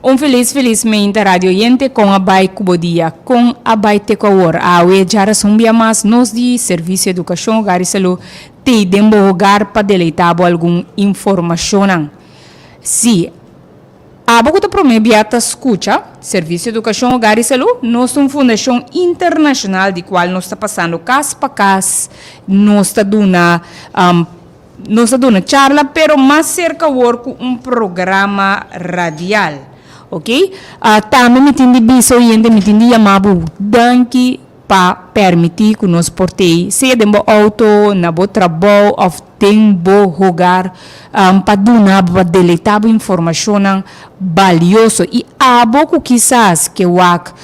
Un felis felis meinta radio oyente kon a bai ku bo dia kon a bai te ku awor awe djarason bia mas nos di Servicio Educacion Hogar y Salud tei den bo hogar pa deleita bo algun informacionnan si abo ku ta prome bia ta skucha Servicio Educacion Hogar y Salud nos ta un fundacion internacional di kual nos ta pasando kas pa kas nos ta duna Nos a duna charla pero mas serka awor ku un programa radial. Ok. Tambe mi tin di bisa oyente, mi tin di yama bo danki pa permití ku nos por tei sea den bo outo, na bo trabou òf den bo hogar pa duna bo, pa deleitá bo informashonnan balioso. I abo ku kisas ke wak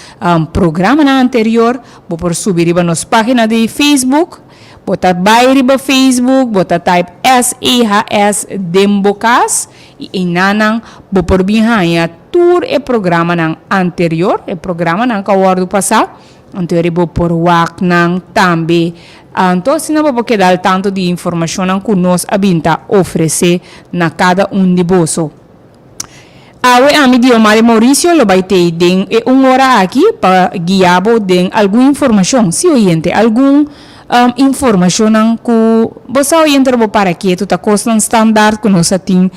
programanan anterior, bo por subi riba nos página di Facebook. Bo ta bai riba Facebook, bo ta type SEHS den bo kas i einanan bo por bin haña tur e programanan anterior, e programanan ku a wòrdu pasá, anto eri bo por wak nan tambe. Anto asina bo por keda al tanto di informashonnan ku nos a bin ta ofresé na kada un di boso. Awe ami Diomari Mauricio lo bai tei den e un ora aki pa guia bo den algun informacion. Si oyente, algun informacionnan cu bo sa oyente ora bo para ketu ta cosnan standaard cu nos a tin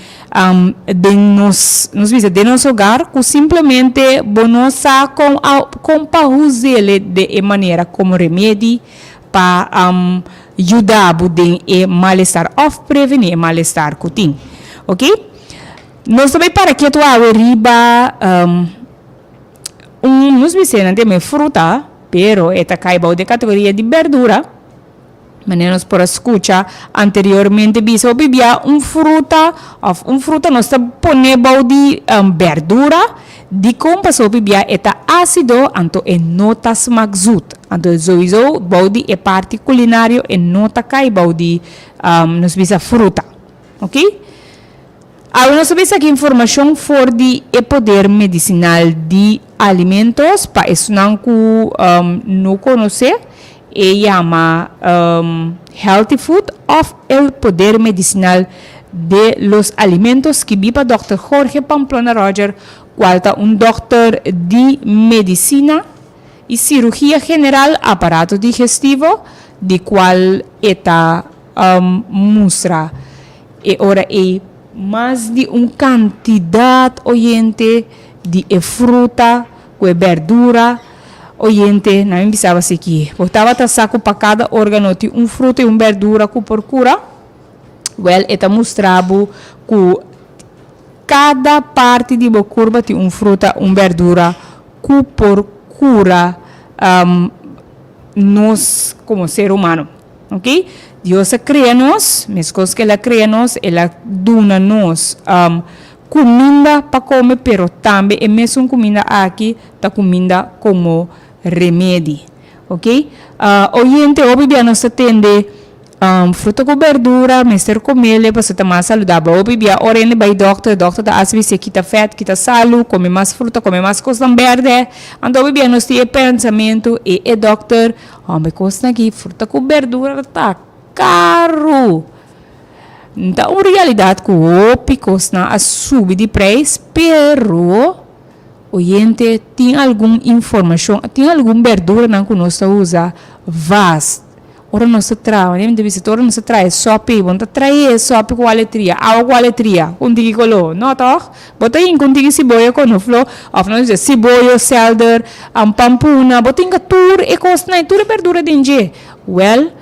den nos, nos bisa den nos hogar cu simplemente bo no sa con a con pa uzele de e manera como remedi pa yuda bo den e malestar of preveni e malestar cu tin. Ok. Nos ta bai para ketu awe riba un, nos bis'é nan tin fruta, pero e ta kai bou di e kategoria di berdura. Manera nos por a skucha anteriormente bisa hopi bia un fruta òf un fruta nos ta pone bou di berdura, dikon? Pasobra hopi bia e ta ásido anto e no ta smak zut. Anto souiso bou di e parti kulinario e no ta kai bou di nos bisa fruta. Ok. Awe nos ta bisa ki informashon for di e poder medisinal di alimentos pa esnan ku no konosé e yama healthy food òf el poder medisinal de los alimentos skibí pa dòkter Jorge Pamplona Roger kual ta un dòkter di medisina i sirugia general aparato digestivo di kual e ta mustra e ora ei mas di un kantidat oyente di e fruta ku e bèrdura. Oyente, nan mi bisaba asiki, bo tabata sa ku pa kada órgano tin un fruta i un bèrdura ku por kura? Wèl, e ta mustra bo ku kada parti di bo kurpa tin un fruta, un bèrdura ku por kura nos komo ser humano. Ok, Dios a crea nos, mescos cu El a crea nos, El a duna nos cuminda pa come, pero tambe e mesun cuminda aki ta cuminda como remedi. Ok, oyente hopi bia nos ta tende fruta cu berdura mester comele pasobra ta mas saludabel. Hopi bia ora hende bay dokter, dokter ta haci bis'e kita vet, kita salu, come mas fruta, come mas cosnan berde. Anto hopi bia nos tin e pensamento e e dokter. Homber kosnan aki fruta ku berdura ta karu. Ta un realidat ku hopi kosnan a subi di preis, pero oyente tin algun informashon, tin algun berduranan ku nos ta usa vast. Ora nos ta traha, mi ta bisa ora nos ta traha e sòpi ei, bo no ta traha e sòpi ku aletria, awa ku aletria, ku un tiki koló, no tòg? Bo ta hinka un tiki siboyo konoflo, òf nos bisa siboyo, sèlder, pampuna, bo ta hinka tur e kosnan, tur e berdura den dje. Wèl,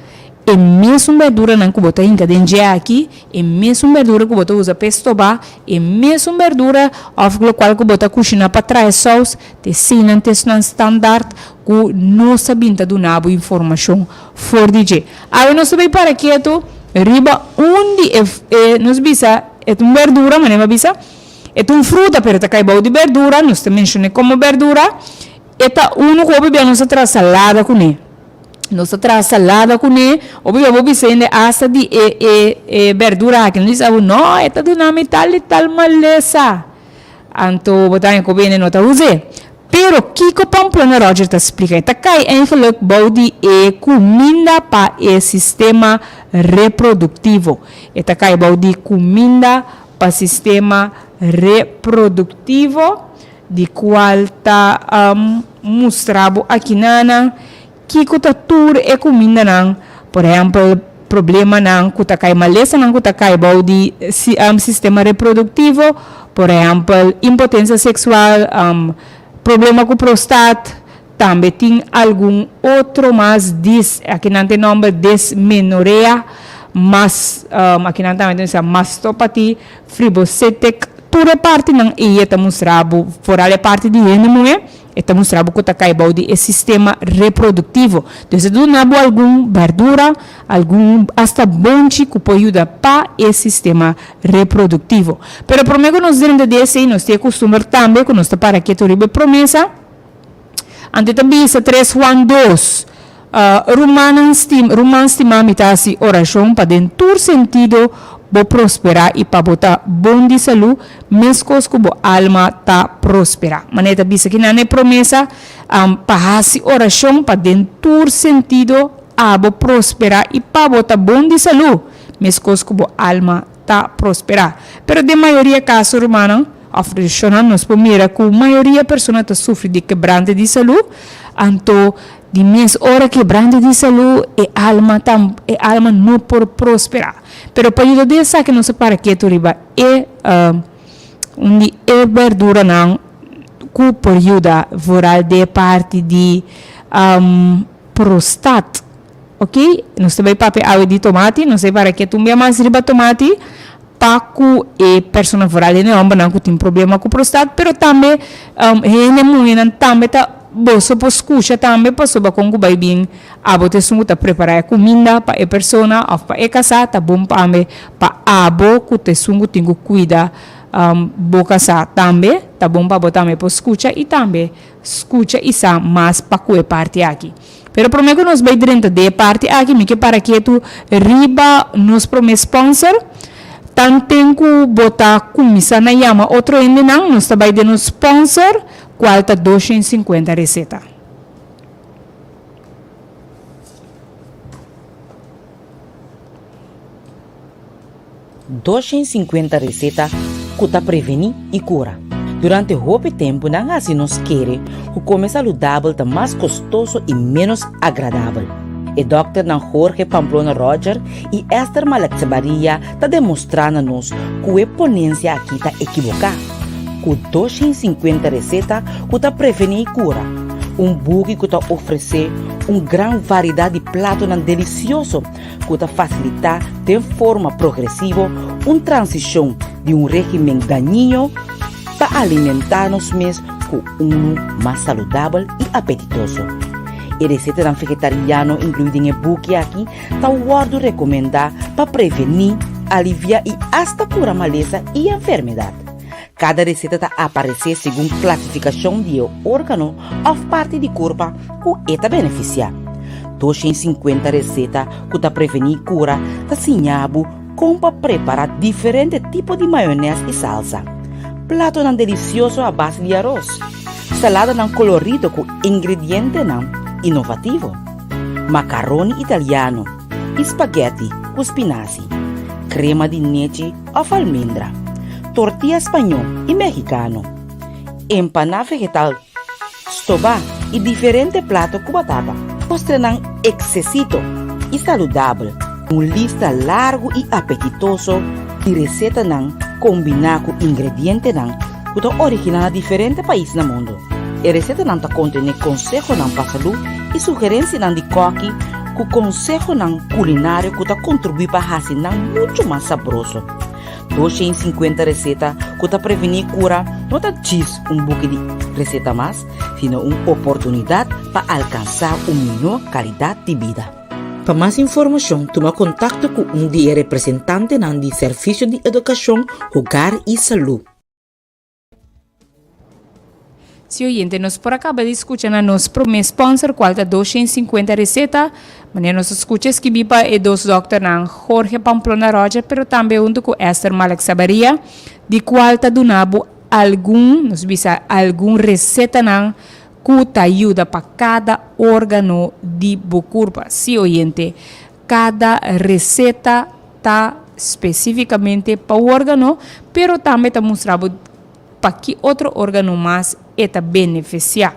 e mesun berduranan ku bo ta hinka den dje aki, e mesun berdura ku bo ta usa pa e stobá, e mesun berdura òf lokual ku bo ta kushiná pa traha e sous, ta eseinan ta esnan standaard ku nos a bin ta duna bo informashon for di dje. Awe nos ta bai para ketu riba un di e, e nos bisa e ta un berdura, manera mi a bisa, e ta un fruta pero e ta kai bou di berdura, nos ta menshon'é komo berdura, e ta unu ku hopi bia nos ta traha salada kuné. Nos ta traha salada kuné, hopi bia bo bisa hende asta di e e e berdura aki, nos bisa bo no e ta duna mi tal i tal malesa. Anto bo ta haña ku bende no ta us'é. Pero kiko Pamplona Roger ta splika? E ta kai eigenlijk bou di e kuminda pa e sistema reproduktivo. E ta kai bou di kuminda pa sistema reproduktivo. di kual ta mustra bo akinanan kiko ta tur e kumindanan, por ehèmpel problemanan ku ta kai, malesanan ku ta kai bou di sistema reproduktivo, por ehèmpel impotensia seksual, problema ku prostat, Tambe tin algun otro mas dis, akinan ta e nomber dismenorea, mas, akinan tambe ta bisa mastopati, fribosetic, tur e partinan ei e ta mustra bo, foral e parti di hende muhé, e ta mustra bo ku ta kai bou di e sistema reproduktivo. Dus e ta duna bo algun bèrdura, algun asta bonchi ku por yuda pa e sistema reproduktivo. Pero promé ku nos drenta di esei nos tin e kustumber tambe ku nos ta para ketu riba e promesa. Anto e ta bisa tres Juan dos, Rumannan stim, ruman stimá mi ta hasi orashon pa den tur sentido bo prosperá i pa bo ta bon di salú meskos ku bo alma ta prosperá. Manera e ta bisa kinan e promesa pa hasi orashon pa den tur sentido abo prosperá i pa bo ta bon di salú meskos ku bo alma ta prosperá. Pero den mayoria kaso, rumannan, òf relashonnan, nos por mira ku mayoria persona ta sufri di kebrante di salú. Anto, di mes ora kebrante di salú, e alma ta, e alma no por prosperá. Pero pa yuda den esaki nos a para ketu riba e un di e berduranan ku por yuda, vooral den e parti di prostat. Ok, nos ta bai papia awe di tomati, nos ta para ke tumbia mas riba tomati pa ku e persona vooral hende hombernan ku tin problema ku prostat, pero tambe hende muhenan tambe ta boso por skucha tambe pasobra kon ku bai bin abo ta esun ku ta prepara e kuminda pa e persona of pa e kasá ta bon pambe pa abo ku ta esun ku tin ku kuida bo kasá tambe ta bon pa bo tambe por skucha i tambe skucha i sa mas pa ku e parti aki. Pero prome ku nos bai drenta den e parti aki mi ke para ketu riba nos prome sponsor. Tanten ku bo ta kuminsá na yama otro hendenan nos ta bai den nos sponsor kual ta 250 reseta. 250 reseta ku ta prevení i kura. Durante hopi tempu nan hasi nos kere ku kome saludabel ta mas kostoso i ménos agradabel. E dòkternan Jorge Pamplona Roger i Esther Malakzebaria ta demostrá na nos ku e ponensia akí ta ekiboká. Ku 250 reseta ku ta prevení i kura, un buki ku ta ofresé un gran variedat di platonan delisioso ku ta fasilitá den forma progresivo un transishon di un régimen dañino pa alimentá nos mes ku unu mas saludabel i apetitoso. E resetanan vegetariano inkluí den e buki aki ta wòrdu rekomendá pa prevení, aliviá i asta kura malesa i enfermedat. Kada reseta ta aparesé segun klasifikashon di e órgano òf parti di kurpa ku e ta benefisiá. 250 reseta ku ta prevení kura ta siña bo kon pa prepará diferente tipo di mayonès i salsa, platonan delisioso a base di aros, saladanan kolorido ku ingredientenan inovativo, makaroni italiano i spagèti ku spinasi, krema di nechi òf almendra, tortilla spañó i mexicano, empaná vegetal, stobá i diferente plato ku batata. Postrenan eksesito i saludabel, un lista largu i apetitoso di resetanan kombiná ku ingredientenan ku ta originá na diferente pais na mundu. E resetanan ta kontené konsehonan pa salú i sugerensianan di kòki ku konsehonan kulinario ku ta kontribuí pa hasi nan muchu mas sabroso. 250 reseta ku ta prevení kura no ta djis un buki di reseta mas, sino un oportunidat pa alkansá un mihó kalidat di bida. Pa mas informashon tuma kontakto ku un di e representantenan di Servisio di Edukashon, Hogar i Salú. Si oyente, nos por a caba di scucha na nos prome sponsor cual ta 250 Receta. Manera nos a scucha escribi pa e dos dokternan Jorge Pamplona Roger pero tambe hunto cu Esther Malek Sabaria di cual ta duna bo algun, nos bisa algun recetanan cu ta yuda pa cada organo di bo curpa. Si oyente, cada receta ta specificamente pa organo pero tambe ta mustra bo. pa ki otro organo mas e ta benefisiá.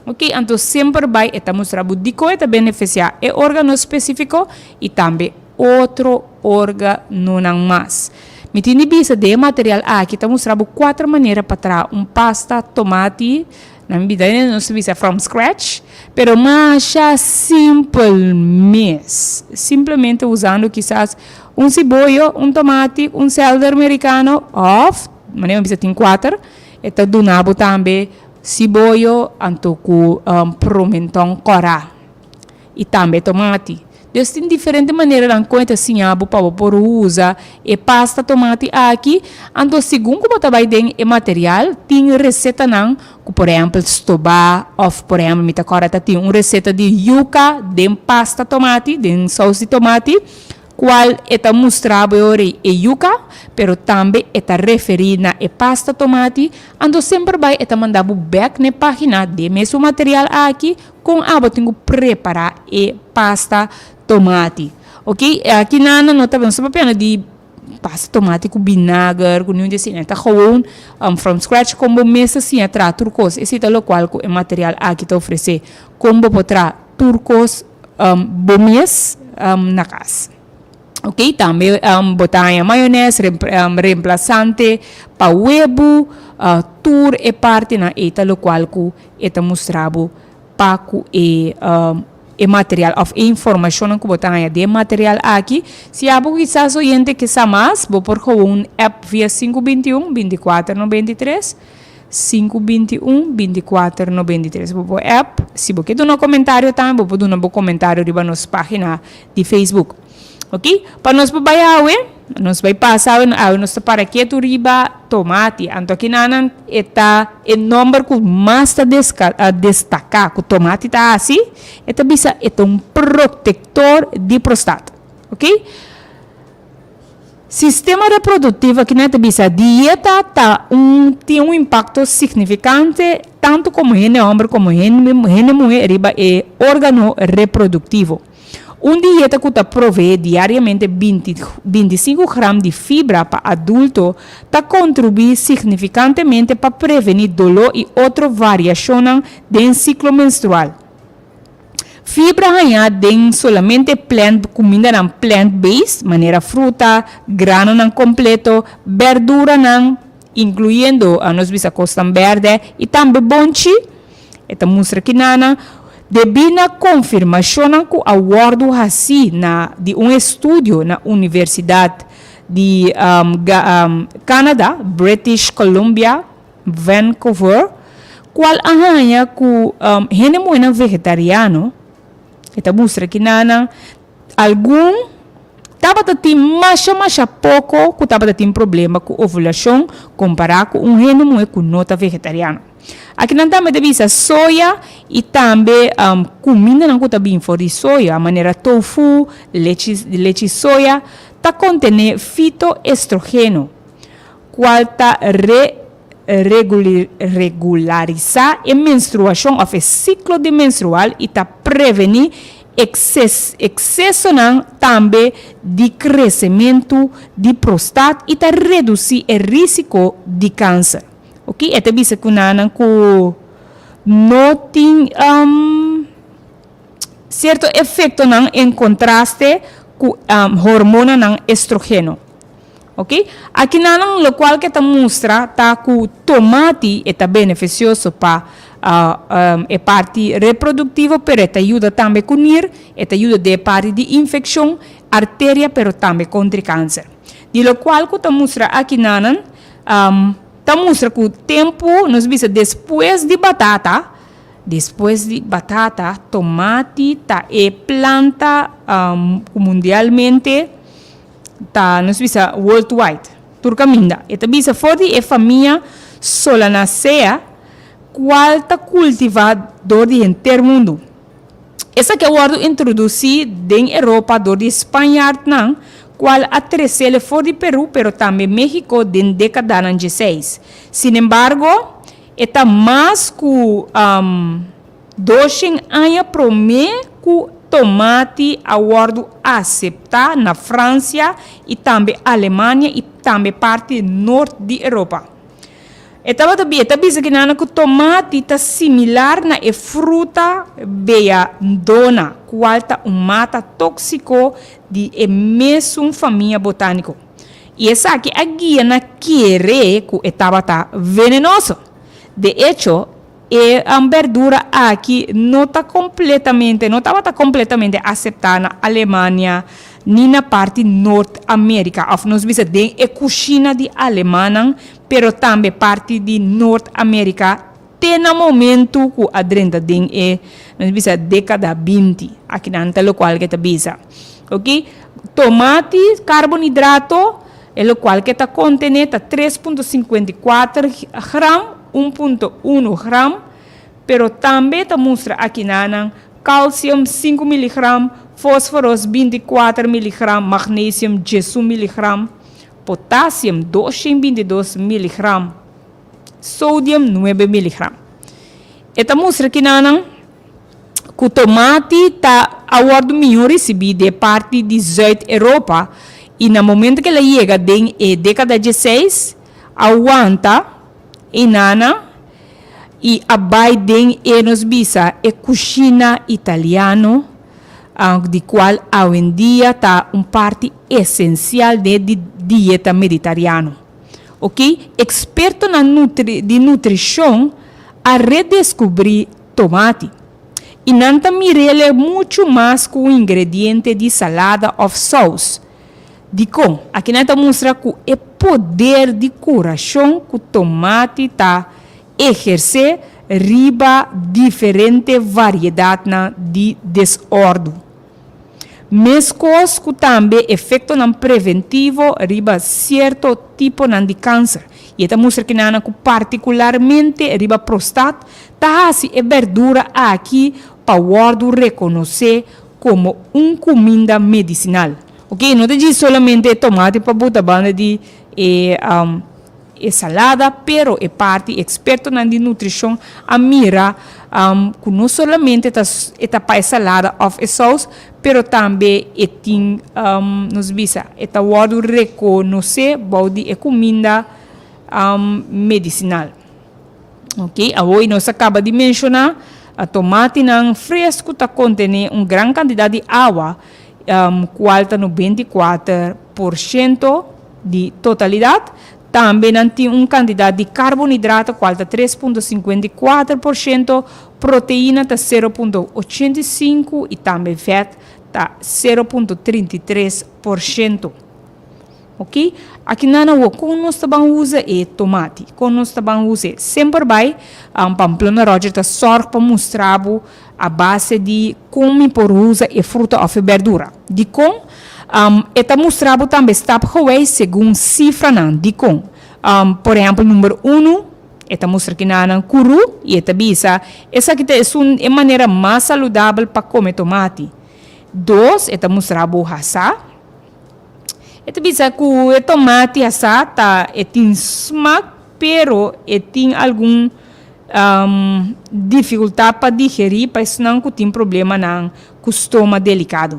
Ok, anto semper bai e ta mustra bo dikon e ta benefisiá e organo spesífiko i tambe otro organonan mas. Mi tin di bisa den e material aki ta mustra bo kuater manera pa traha un pasta tomati, na mi bida nos ta bisa from scratch, pero masha simpel mes. Simplemente usando kisas un siboyo, un tomati, un selder merikano òf, manera mi bisa tin kuater, e ta duna bo tambe Siboyo anto ku promenton kòrá i tambe tomati. Dus tin diferente maneranan kon e ta siña bo pa bo por usa e pasta tomati aki. Anto segun ku bo ta bai den e material tin resetanan ku por ehèmpel stobá òf por ehèmpel mi ta kòrda ta tin un reseta di yuka den pasta tomati, den sous di tomati. Cual e ta mustra bo e ora e yuca, pero tambe e ta referi na e pasta tomati, anto semper bay e ta manda bo bek n'e pagina den mesun material aki con abo tin cu prepara e pasta tomati. Ok, aki nan no ta nos ta papiando di pasta tomati cu binager cu niun di esey, ta gewoon from scratch con bo mes ta siña traha tur cos, esey ta locual cu e material aki ta ofrece, con bo por traha tur cos. Bo mes na kas. Ok, tambe bo ta haña mayones, remplasante pa webu, tur e partinan ei ta lokual ku e ta mustra bo pa ku e e material òf e informashonnan ku bo ta haña den e material aki. Si abo kisas oyente ke sa mas, bo por gewoon app via 521 24 93. Sinku 21 24 93 Bo por app. Si bo ke duna komentario tambe bo por duna bo komentario riba nos pagina di Facebook. Ok, pa nos por bai awe, nos bai pasa awe, awe nos ta para ketu riba tomati. Anto aki nan e ta e nomber ku mas ta destaká ku tomati ta hasi, e ta bisa e ta un protektor di prostat. Ok. Sistema reproduktivo kinan ta bisa dieta ta un tin un impakto signifikante tantu komo hende hòmber komo hende muhé riba e órgano reproduktivo. Un dieta ku ta proveé diariamente 25 gram di fibra pa adulto ta kontribuí signifikantemente pa prevení doló i otro variashonnan den siklo menstrual. Fibra hañá den solamente plant kumindanan plant-based, manera fruta, granonan kompleto, bèrduranan, inkluyendo nos bisa kosnan bèrdè i tambe bonchi. E ta mustra kinanan, debí na konfirmashonnan ku a wòrdu hasí na di un estudio na Universidat di Canada, British Columbia, Vancouver, cual a haña cu hende muhernan vegetariano, e ta mustra ki nan algun tabata tin masha masha poco cu tabata tin problema cu ovulacion compara cu un hende muher cu no ta vegetariano. Aki nan tambe ta bisa soya y tambe cumindanan cu ta bin for di soya manera tofu, lechi lechi soya ta contene fitoestrogeno. Cual ta re regularisá e menstruacion of e ciclo di menstrual y ta prevení excesonan tambe di crecemento di prostat y ta reducí e risico di cancer. Ok, e ta bisa cu nannan cu no tin cierto efectonan en contraste cu hormonanan estrogeno. Ok, akinanan lokual ke ta mustra ta ku tomati e ta benefisioso pa e parti reproduktivo pero e ta yuda tambe ku nir, e ta yuda den e parti di infekshon, arteria pero tambe kontri kanser. Di lokual ku ta mustra akinanan ta mustra ku tempu nos bisa despues di batata, despues di batata tomati ta e planta ku mundialmente Ta nos bisa worldwide, tur kaminda. E ta bisa for di e famia Solanaceae kual ta kultivá dor di henter mundu. Esaki a wòrdu introdusí den Europa dor di Spañardnan kual a tresele for di Perú pero tambe México den dékadanan djeseis. Sinembargo, e ta mas ku. Doshen aña promé ku tomati a wòrdu aseptá na Fransia i tambe Alemania i tambe parti nort di Europa. E tabata bi, e ta bisa kinana ku tomati ta similar na e fruta belladonna, kual ta un mata tóksiko di e mesun famia botániko. I esaki a guia na kere ku e tabata venenoso. De echo, e berdura aki no ta kompletamente, no tabata kompletamente aseptá na Alemania ni na parti Nort Amerika, òf nos bisa den e kushina di alemannan, pero tambe parti di Nort Amerika te na momentu ku a drenta den e, nos bisa, dékada 20. Akinan ta lokual ke ta bisa. Oke, tomati, karbonidrato, E lokual ke ta kontené ta 3.54 gram, 1.1 gram, pero tambe ta mustra akinanan kalsium 5 miligram, fosforos 24 miligram, magnesium 11 miligram, potasium 222 miligram, sodium 9 miligram. E ta mustra kinanan ku tomati ta a wòrdu mihó risibí den parti di Zuid Europa i na momento ku el a yega den e dékada dieseis a wanta e nana i a bai den e nos bisa e kushina italiano di kual awendia ta un parti esensial den di dieta meditariano. Oke, ekspertonan di nutrishon a redeskubrí tomati. I nan ta mir'el muchu mas ku un ingrediente di salada òf sous. Dikon? Aki nan ta mustra ku e poder di kurashon ku tomati ta ehersé riba diferente variedatnan di desòrdu. Meskos ku tambe efektonan preventivo riba sierto tiponan di kanser. I e ta mustra kinanan ku partikularmente riba prostat ta hasi e berdura aki pa wòrdu rekonosé komo un kuminda medisinal. Oke, no ta djis solamente e tomati pa buta banda di e e salada, pero e parti ekspertonan di nutrishon a mira ku no solamente ta e ta pa e salada òf e sous, pero tambe e tin nos bisa e ta wòrdu rekonosé bou di e kuminda medisinal. Ok, awor nos a kaba di menshoná tomatinan fresku ta kontené un gran kantidat di awa kual ta 94% di totalidat. Tambe nan tin un kantidat di karbonidrato kual ta 3.54%, proteina ta 0.85 i tambe vèt ta 0.33%. Ok, aki nan awor kon nos ta ban usa e tomati? Kon nos ta ban us'e? Semper bai Pamplona Roger ta sòrg pa mustra bo a base di kon mi por usa e fruta òf e bèrdura. Dikon? E ta mustra bo tambe stapgewijs segun sifranan. Dikon? Por ehèmpel number unu, e ta mustra kinanan kuru i e ta bisa esaki ta esun e manera mas saludabel pa kome tomati. Dos, e ta mustra bo hasá. E ta bisa ku e tomati asá ta e tin smak pero e tin algun difikultat pa digerí pa esnan ku tin problemanan ku stoma delikado.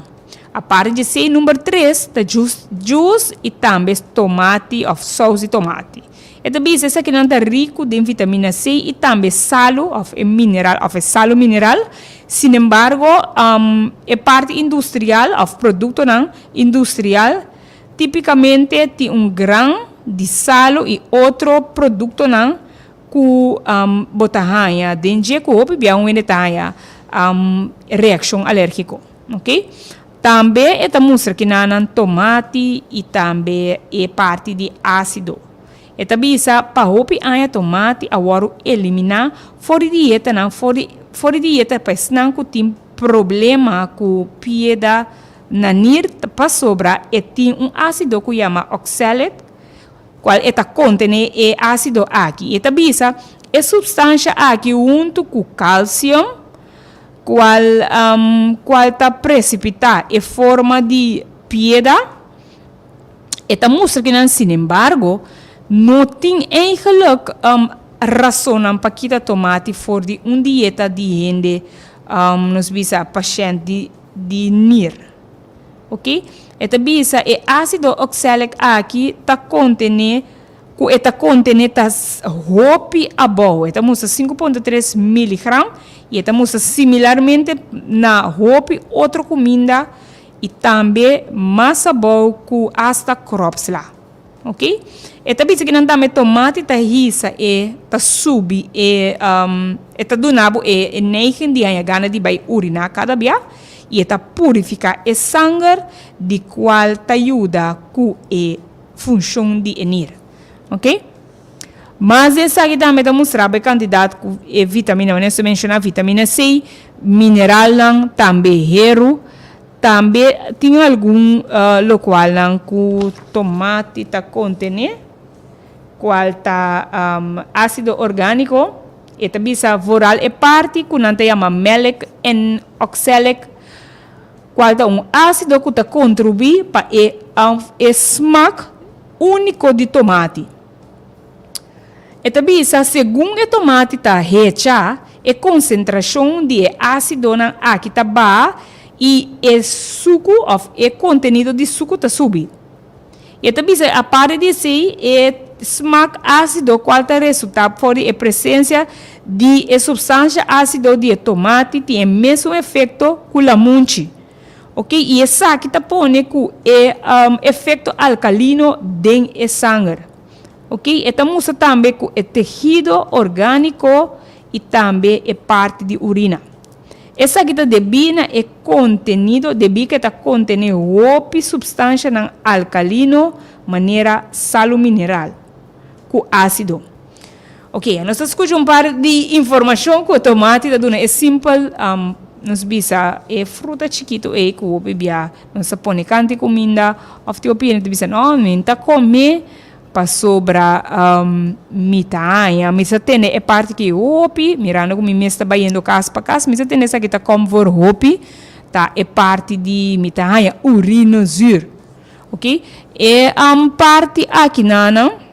Aparte di esei number tres ta jus jus i tambe tomati òf sous di tomati. E ta bisa esakinan ta riku den vitamina C i tambe salu òf e mineral òf e salu mineral. Sinembargo, e parti industrial òf produktonan industrial tipikamente tin un gran di salu i otro produktonan ku bo ta haña den dje ku hopi bia un hende ta haña reakshon alérgiko. Oke. Tambe e ta mustra kinanan tomati i tambe e parti di ásido. E ta bisa pa hopi aña tomati a wòrdu eliminá for di dietanan for di for di dieta pa esnan ku tin problema ku pieda na nir pasobra e tin un ásido ku yama oxalate kual e ta kontené e ásido aki. E ta bisa e supstansha aki huntu ku kalsium kual kual ta presipitá e forma di pieda. E ta mustra ki nan sinembargo no tin eigenlik rasonnan pa kita tomati for di un dieta di hende nos bisa pashènt di di nir. Ok. E ta bisa e ásido oxalic aki ta kontené. ku e ta kontené ta hopi abou, e ta mustra 5.3 miligram i e ta mustra similarmente na hopi otro kuminda i tambe mas abou ku asta kropsla. Ok. E ta bisa kinan tambe tomati ta hisa e ta subi e e ta duna bo e e neiging di haña gana di bai uriná kada bia i e ta purifiká e sanger di kual ta yuda ku e funshon di e nir. Ok. Mas di esaki tambe ta mustra bo e kantidat ku e vitamina, manera nos ta menshoná vitamina C, mineralnan, tambe heru. Tambe tin algun lokualnan ku tomati ta kontené, kual ta ásido orgániko. E ta bisa vooral e parti ku nan ta yama malic en oxalic, kual ta un ásido ku ta kontribuí pa e e smak úniko di tomati. E ta bisa segun e tomati ta hecha, e konsentrashon di e ásidonan aki ta baha i e suku òf e kontenido di suku ta subi. E ta bisa aparte di esei e smak ásido kual ta resultá for di e presensia di e supstansha ásido di e tomati tin e mesun efekto ku lamunchi. Ok, i esaki ta pone ku e efekto alkalino den e sanger. Ok, e ta mustra tambe ku e tehido orgániko i tambe e parti di urina. Esaki ta debí na e kontenido, debí ku e ta kontené hopi supstanshanan alkalino manera salu mineral ku ásido. Ok, nos ta skucha un par di informashon ku e tomati ta duna e simpel, nos bisa e fruta chikitu ei ku hopi bia nos ta pone kanti kuminda òf tin hopi hende ta bisa no mi no ta kome pasobra mi ta haña mi sa tende e parti ki hopi mirando ku mi mes ta bayendo kas pa kas mi sa tende esaki ta kom for hopi ta e parti di mi ta haña urinezuur ok e parti akinanan.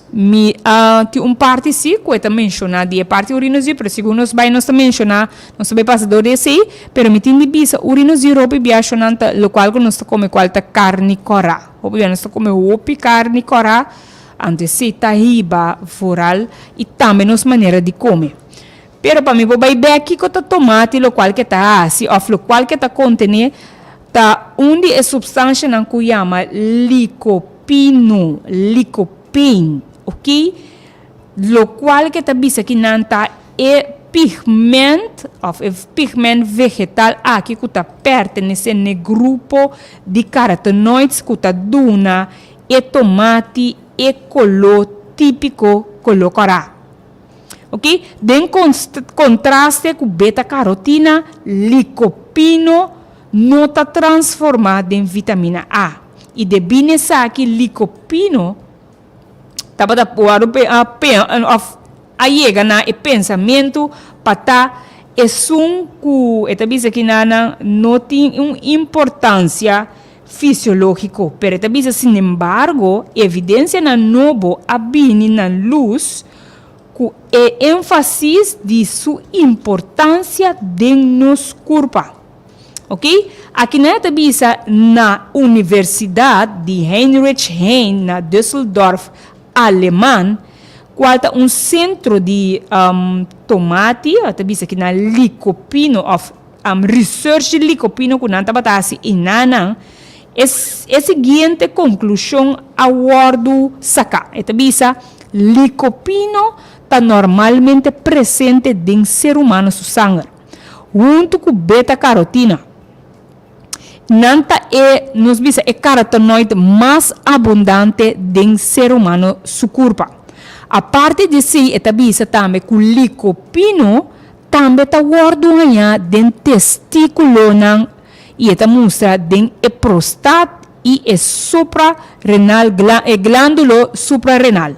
Mi a tin un parti si ku e ta menshoná di e parti urinozuur, pero segun nos bai nos ta menshoná, nos ta bai pasa dor di esei, pero mi tin di bisa urinozuur hopi biashonan ta lokual ku nos ta kome kual ta karni kòrá. Hopi bia nos ta kome hopi karni kòrá, anto esei ta hiba vooral i tambe nos manera di kome. Pero pa mi por bai bek kiko ta tomati lokual ke ta hasi òf lokual ke ta kontené ta un di e supstanshanan ku yama likopino, lycopene, ok, lokual ke ta bisa ki nan ta e pigment òf e pigment vegetal aki ku ta pertenesé n'e grupo di carotenoids ku ta duna e tomati e koló típiko koló kòrá. Ok, den kontraste ku beta-karotina, likopino no ta transformá den vitamina A. I debí na esaki likopino tabata wòrdu òf a yega na e pensamentu pa ta esun ku e ta bisa kinanan no tin un importansia fisiológiko. Pero e ta bisa sinembargo evidensianan nobo a bini na lus ku e énfasis di su importansia den nos kurpa. Ok, akinan e ta bisa na Universidat di Heinrich Heine na Düsseldorf, Aleman, kual ta un sentro di tomati, a ta bisa kinan likopino òf research di likopino ku nan tabata hasi enanan, e e siguiente konklushon a wòrdu saká. E ta bisa, Likopino ta normalmente presente den ser humano su sanger, huntu ku beta-karotina. Nan ta e, nos bisa, e karotenoid mas abundante den ser humano su kurpa. Aparte di esei e ta bisa tambe ku likopino Tambe ta wòrdu hañá den testíkulonan i e ta mustra den e prostat i e suprarenal e glándulo suprarenal.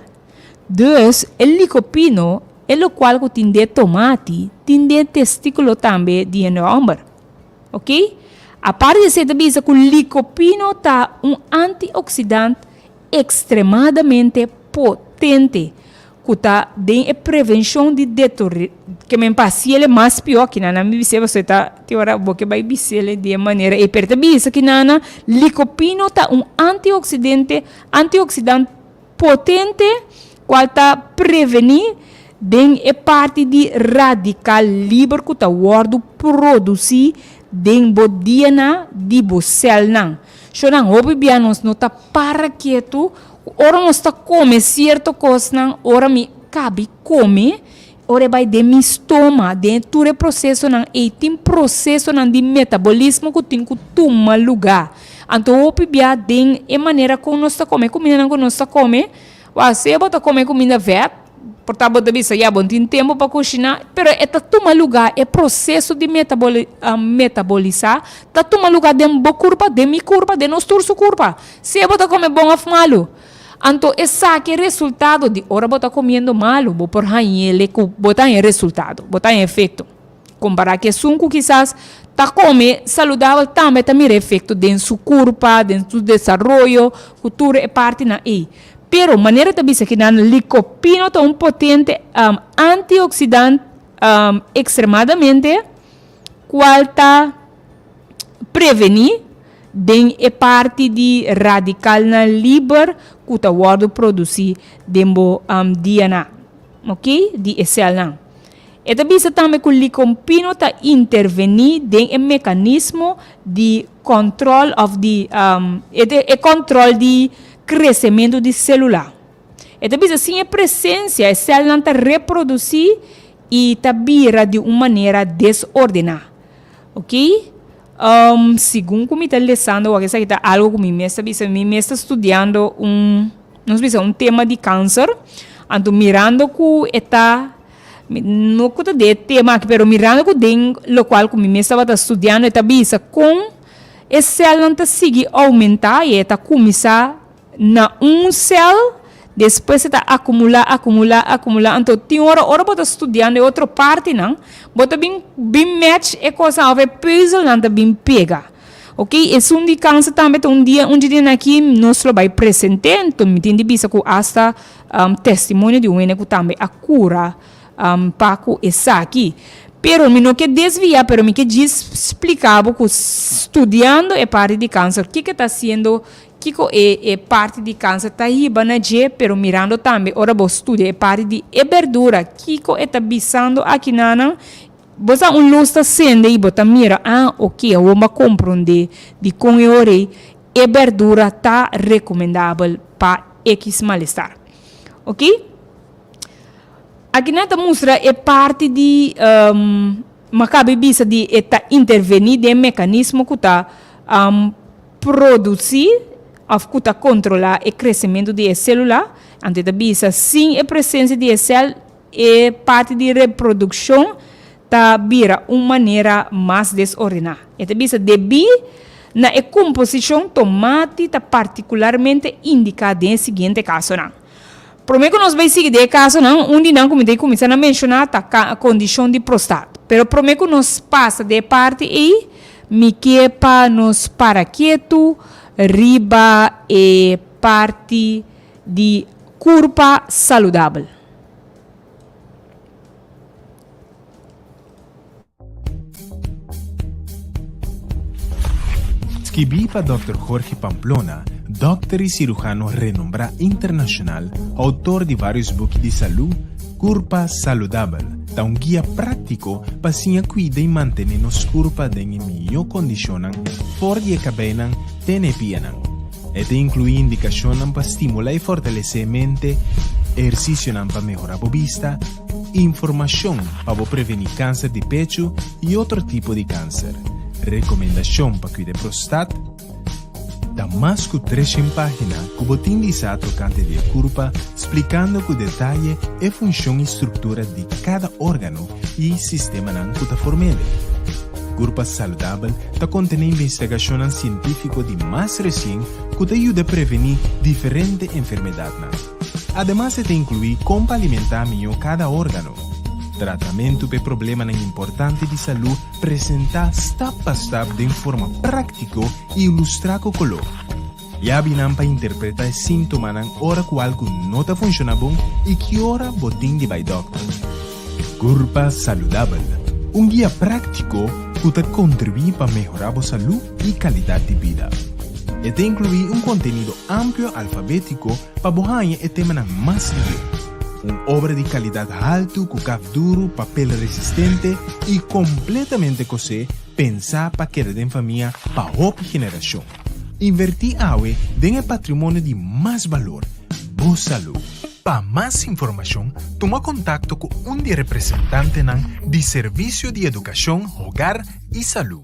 Dus, e likopino, e lokual ku tin den tomati, tin den testíkulo tambe di hende hòmber. Oké? Aparte di esei ta bisa ku likopino ta un antioksidant ekstremadamente potente ku ta den e prevenshon di detori ke men pa hasiele mas pió kinana mi bis'é pasobra e ta tin ora bo ke bai bis'é di e manera ei pero e ta bisa kinana likopino ta un antioksidente antioxidant. potente cual ta preveni den e parti di radical liber cu ta wordo produci den bo DNA di bo celnan. Shonan, hopi bia nos no ta para ketu, ora nos ta come cierto cosnan, ora mi cabi come, ora e bai den mi stoma, den tur e procesonan ey, tin procesonan di metabolismo cu tin cu tuma luga. Anto hopi bia den e manera con nos ta come, e cumindanan cu nos ta come, wou, sea bo ta come cuminda vet, Por ta bo ta bisa, ya, bo no tin tempu pa kushiná, pero e ta tuma lugá, e proseso di metabolisá ta tuma lugá den bo kurpa, den mi kurpa, den nos tur su kurpa, sea bo ta kome bon òf malu. Anto esaki e resultado di ora bo ta komiendo malu, bo por hañ'el ku bo ta haña resultado, bo ta haña efekto. Kompará ku esun ku kisas ta kome saludabel tambe ta mira efekto den su kurpa, den su desaroyo, ku tur e partinan ei. Pero, manera ta bisa kinan, licopino ta un potente antioxidant extremadamente cual ta preveni den e parti di radicalnan liber cu ta wordo produci den bo DNA, ok, di e celnan. E ta bisa tambe cu licompino ta interveni den e mecanismo di control of di e control di crecemento di celula. E ta bisa sin e presencia e celnan ta reproduci y ta bira di un manera desordena. Ok, segun cu mi ta lesando wak esaki ta algo cu mi mes ta bisa, mi mes ta studiando un, nos bisa un tema di cancer, anto mirando cu e ta, no cu ta den e tema aki, pero mirando cu den locual cu mi mes tabata studiando e ta bisa con e celnan ta sigui aumenta y e ta cuminsa na un cel, despues e ta acumula, acumula, acumula, anto tin ora, ora bo ta studiando e otro partinan, bo ta bin bin match e cosnan of e puzzelnan ta bin pega. Ok, esun di cancer tambe ta un dia, un dje dianan aki nos lo bay presente, anto mi tin di bisa cu hasta testimonio di un hende cu tambe a cura pa cu esaki. Pero mi no ke desvia, pero mi ke djis splica bo cu studiando e parti di cancer, kiko ta haciendo Kiko e e parti di kanser ta hiba na dje, pero mirando tambe ora bo studia e parti di e berdura, kiko e ta bisando akinanan, bo sa un lus ta sende i bo ta mira, ah, oke, awor bo a komprondé dikon e ora ei e berdura ta rekomendabel pa ekis malestar. Oke? Akinan ta mustra e parti di, mi a kaba di bisa di e ta intervení den e mekanismo ku ta produsí òf ku ta kontrolá e kresementu di e sélula, anto e ta bisa sin e presensia di e sèl e parti di reprodukshon ta bira un manera mas desordená. E ta bisa debí na e komposishon tomati ta partikularmente indiká den e siguiente kasonan. Promé ku nos bai sigui den e kasonan, un di nan ku mi ta kuminsá na menshoná ta kondishon di prostat. Pero promé ku nos pasa den e parti ei, Mi ke pa nos para ketu riba e parti di kurpa saludabel. Skibí pa Dòkter Jorge Pamplona, dòkter i sirujano renombrá internashonal, outor di vários buki di salú, Kurpa Saludabel ta un guia práktiko pa siña kuida i mantené nos kurpa den e mihó kondishonnan for di e kabeinan te na e pianan. E ta inkluí indikashonnan pa stimulá i fortalesé e mente, ehersisionan pa mehorá bo bista, informashon pa bo prevení kanser di pechu i otro tipo di kanser, rekomendashon pa kuida e prostat, Ta mas ku treshen página ku bo tin di sa tokante di e kurpa, splikando ku detaye e funshon i struktura di kada órgano i sistemanan ku ta form'ele. Kurpa Saludabel ta kontené investigashonnan sientífiko di mas resien ku ta yuda prevení diferente enfermedatnan. Ademas e ta inkluí kon pa alimentá mihó kada órgano, tratamentu p'e problemanan importante di salú Presentá stap pa stap den forma práktiko i ilustrá ku koló. Yabinan pa interpretá e síntomanan ora ku algu no ta funshoná bon i ki ora bo tin di bai dòkter. Kurpa Saludabel, un guia práktiko ku ta kontribuí pa mehorá bo salú i kalidat di bida. E ta inkluí un kontenido amplio alfabétiko pa bo haña e temanan mas lihé. Un obra di kalidat haltu ku kaf duru, papel resistente i kompletamente kosé pensá pa keda den famia pa hopi generashon. Invertí awe den e patrimonio di mas balor, bo salú. Pa mas informashon tuma kontakto ku un di e representantenan di Servisio di Edukashon, Hogar i Salú.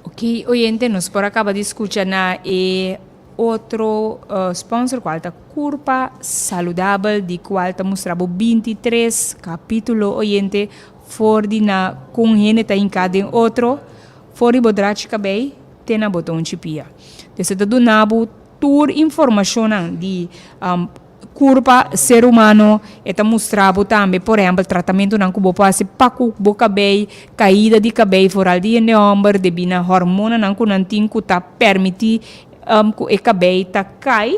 Ok, oyente, nos por a caba di scucha na e otro sponsor cual ta Curpa Saludabel, di cual ta mustra bo 23 capítulo, oyente, for di na con hende ta hinca den otro, for di bo drachi cabey te na bo tonchi pia. Dus e ta duna bo tur informacionnan di Kurpa ser humano, e ta mustra bo tambe, por ehèmpel, tratamentunan ku bo por hasi pa ku bo kabei, kaida di kabei, foral di hende hòmber, debí na hòrmonanan ku nan tin ku ta pèrmití ku e kabei ta kai,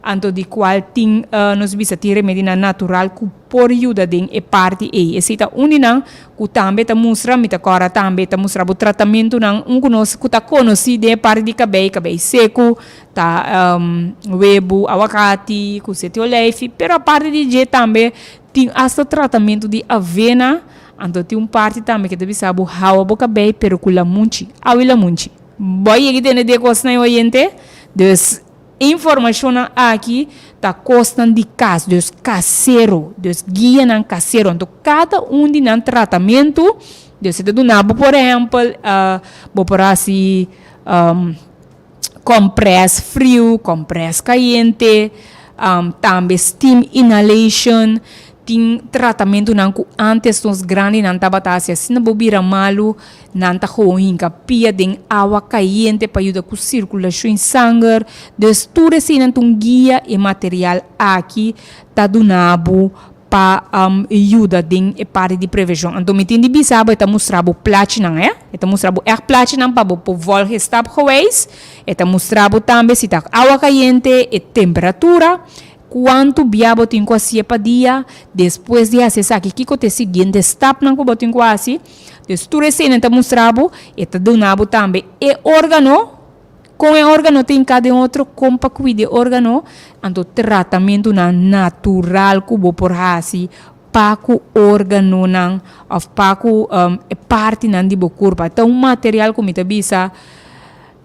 anto di kual tin, nos bisa, tin remedinan natural ku por yuda den e parti ei. Esei ta un di nan ku tambe ta mustra, mi ta kòrda tambe, ta mustra bo tratamentunan, un ku nos ku ta konosí den e parti di kabei, kabei seku, Ta webu, awakati ku seti oleifi, pero aparte di dje tambe tin asta tratamentu di avena, anto tin un parti tambe ke ta bisa bo hawa bo kabei pero ku lamunchi, awa i lamunchi. Bo a yega tende di e kosnan oyente? Dus informashonnan aki ta kosnan di kas, dus kasero, dus guianan kasero. Anto kada un di nan tratamentu, dus e ta duna bo por ehèmpel bo por hasi. Compress friu, compress cayente, tambe steam inhalation, tin tratamentunan cu antes nos grandinan tabata haci asina bo bira malu, nan ta gewoon hinca pia den awa cayente pa yuda cu circulacion sanger, dus tur eseinan ta un guia e material aki ta duna bo pa yuda den e parti di prevenshon. Anto mi tin di bisa bo e ta mustra bo plachinan e. E ta mustra bo ègt plachinan pa bo por volg e stapgewijs. E ta mustra bo tambe si ta awa kayente, e temperatura, kuantu bia bo tin ku hasié pa dia, despues di hasi esaki kiko ta e siguiente stapnan ku bo tin ku hasi. Dus tur eseinan ta mustra bo. E ta duna bo tambe e organo. Kon e organo ta hinká den otro, kon pa kuida e organo, anto tratamentunan natural ku bo por hasi pa ku organonan òf pa ku e partinan di bo kurpa. Ta un material ku mi ta bisa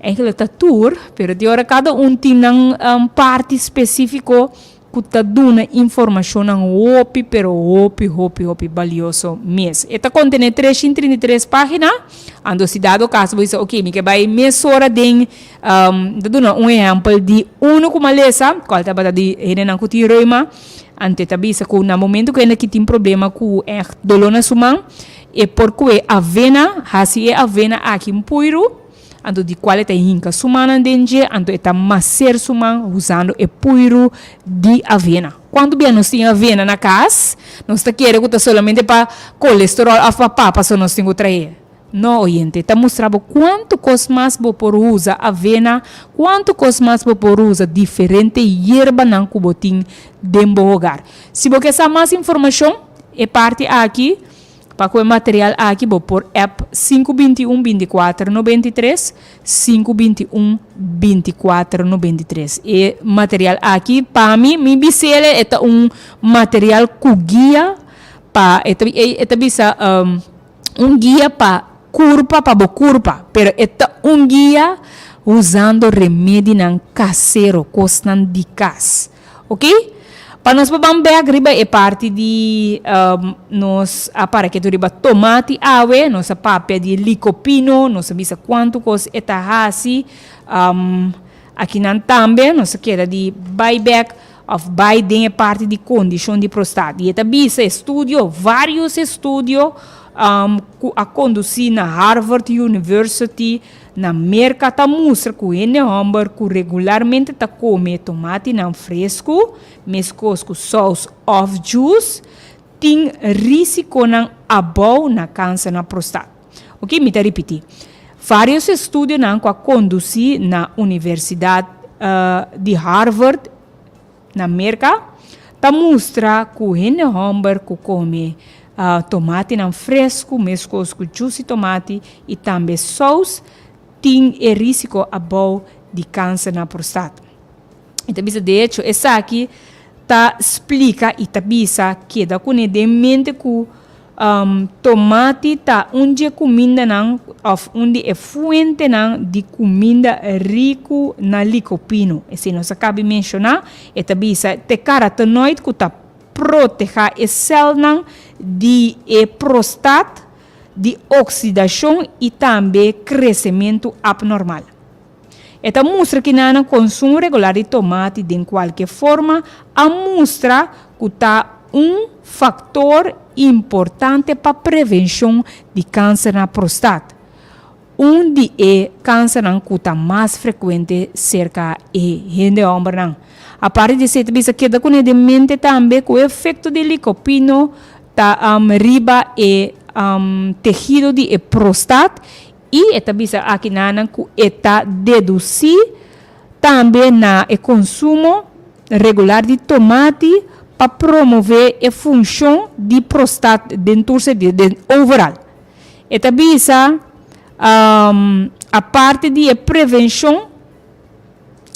eigenlijk ta tur, pero di ora kada un tin nan parti spesífiko ku ta duna informashonnan hopi pero hopi hopi hopi balioso mes. E ta kontené 333 página, anto si dado kaso bo bisa ok mi ke bai mesora den mi ta duna un ehèmpel di unu ku mi a lesa kual tabata di hendenan ku tin reuma, anto e ta bisa ku na momento ku hende ki tin problema ku ègt doló na su man e por kue avena hasi e avena aki un puiru. Anto di cual e ta hinca su mannan den dje, anto e ta macer su man usando e puiru di avena. Cuanto bia nos tin avena na cas, nos ta kere cu ta solamente pa colesterol of pa papa so nos tin cu trae. No, oyente, ta mustra bo cuanto cos mas bo por usa avena, cuanto cos mas bo por usa diferente yerbanan cu bo tin den bo hogar. Si bo ke sa mas informacion, e parti aki. Pa ku e material aki bo por app sinku 21 24 93, sinku 21 24 93. E material aki pa mi, mi bisele e ta un material ku guia pa e ta e ta bisa un guia pa kurpa pa bo kurpa, pero e ta un guia usando remedinan kasero, kosnan di kas. Ok? Pa nos por ban bek riba e parti di nos a para ketu riba tomati awe, nos a papia di licopino, nos a bisa cuanto cos e ta haci. Akinan tambe nos a keda di bai bek of bai den e parti di condicion di prostat. Y e ta bisa estudio, varios estudio cu a conduci na Harvard University, Na Merka ta mustra ku hende hòmber ku regularmente ta kome tomatinan fresku, meskos ku sous òf djus, tin risikonan abou na kanser na prostat. Oke, mi ta ripití. Vários estudionan ku a kondusí na Universidat di Harvard na Merka ta mustra ku hende hòmber ku kome. Tomatinan fresku, meskos ku juice di tomati i tambe sous, tin e risiko abou di kanser na prostat. E ta bisa, de echo, esaki ta splika i ta bisa keda kuné den mente ku tomati ta un dje kumindanan òf un di e fuentenan di kuminda riku na likopino. Esei nos a kabi menshoná. E ta bisa te karotenoid ku ta protehá e sèlnan di e prostat di oksidashon i tambe kresementu apnormal. E ta mustra ki nan konsumo regular di tomati den kualke forma a mustra ku ta un faktor importante pa prevenshon di kanser na prostat, un di e kansernan ku ta mas frekuente serka e hende hòmbernan. Aparte di esei ta bisa keda kuné den mente tambe ku e efekto di likopino ta riba e tehido di e prostat I e ta bisa akinanan ku e ta dedusí tambe na e konsumo regular di tomati pa promové e funshon di prostat den tur sentido, den overal. E ta bisa aparte di e prevenshon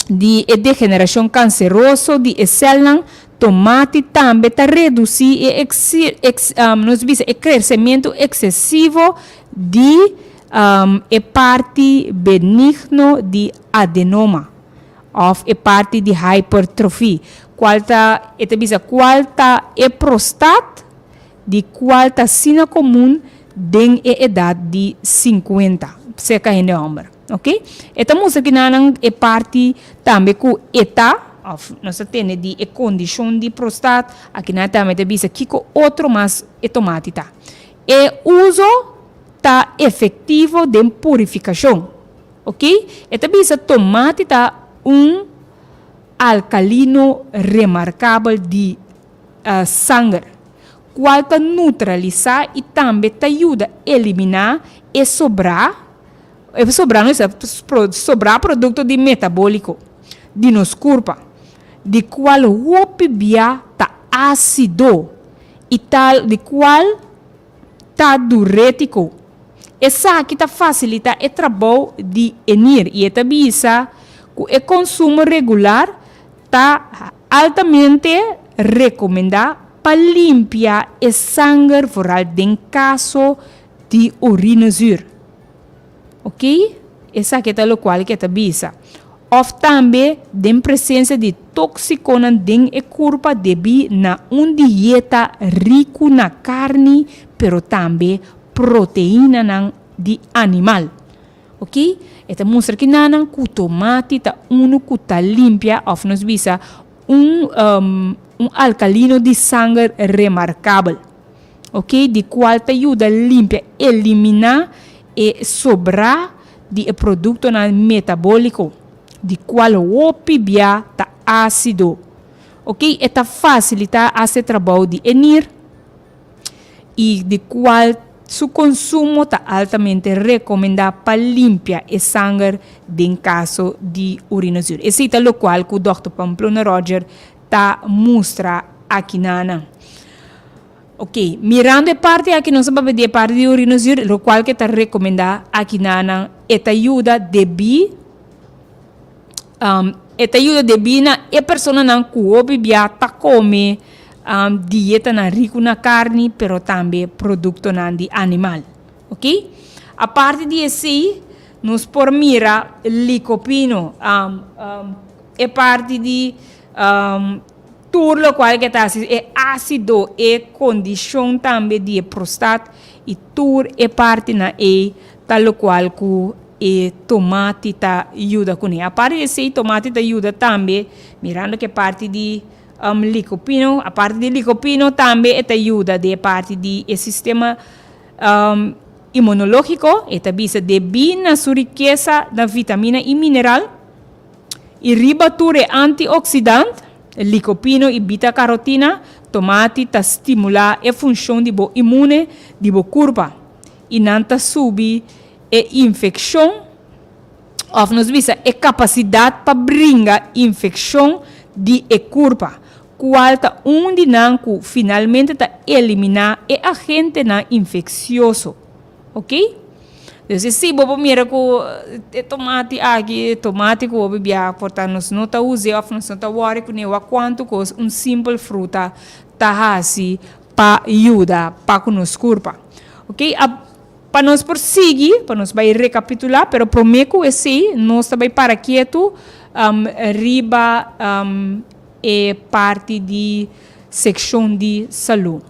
di e degenerashon kanseroso di e sèlnan, tomati tambe ta redusí e nos bisa e kresementu eksesivo di e parti benigno di adenoma òf e parti di hypertrofie, kual ta e ta bisa kual ta e prostat di kual ta asina komun den e edat di sinkuenta serka hende hòmber. Ok, e ta mustra kinanan e parti tambe ku e ta, òf nos ta tende di e kondishon di prostat, akinan tambe ta bisa kiko otro mas e tomati ta. E uso ta efektivo den purifikashon. Ok, e ta bisa tomati ta un alkalino remarkabel di sanger, kual ta neutralisá i tambe ta yuda eliminá e sobrá. E sobrá no esta sobrá produkto di metabóliko di nos kurpa, di kual hopi bia ta ásido i tal di kual ta durétiko. Esaki ta fasilitá e trabou di e nir i e ta bisa ku e konsumo regular ta altamente rekomendá pa limpia e sanger vooral den kaso di urinezuur. Ok, esaki ta lokual ke ta bisa. Òf tambe den presensia di tóksikonan den e kurpa debí na un dieta riku na karni pero tambe proteinanan di animal. Ok, e ta mustra kinanan ku tomati ta unu ku ta limpia òf nos bisa un un alkalino di sanger remarkabel. Ok, di cual ta yuda limpia, elimina e sobra di e productonan metabolico, di cual hopi bia ta acido. Ok, e ta facilita haci e trabou di e nir y di cual su consumo ta altamente recomenda pa limpia e sanger den caso di urinozuur. Esey ta locual cu Dòkter Pamplona Roger ta mustra akinanan. Ok, mirando e parti aki nos a papia di e parti di urinozuur, lokual ke ta rekomendá akinanan e ta yuda debí e ta yuda debí na e personanan ku hopi bia ta kome dietanan riku na karni pero tambe produktonan di animal. Ok, aparte di esei nos por mira likopino e parti di tur lokual ke ta hasi e ásido, e kondishon tambe di e prostat i tur e partinan ei ta lokual ku e tomati ta yuda kuné. Aparte di esei tomati ta yuda tambe mirando ku e parti di likopino, aparte di likopino tambe e ta yuda den e parti di e sistema imunológiko, e ta bisa debí na su rikesa na vitamina i mineral. I riba tur e antioksidant, likopino i bita-karotina, tomati ta stimulá e funshon di bo imune di bo kurpa i nan ta subi e infekshon òf nos bisa e kapasidat pa bringa infekshon di e kurpa. kual ta un di nan ku finalmente ta eliminá e agentenan infeksioso. Ok? Dus esei bo por mira ku e tomati aki, e tomati ku hopi biaha por ta nos no ta us'é òf nos no ta wòri kuné wak kuantu kos un simpel fruta ta hasi pa yuda pa ku nos kurpa. Ok, a pa nos por sigui, pa nos bai rekapitulá, pero promé ku esei nos ta bai para ketu riba e parti di sekshon di salú.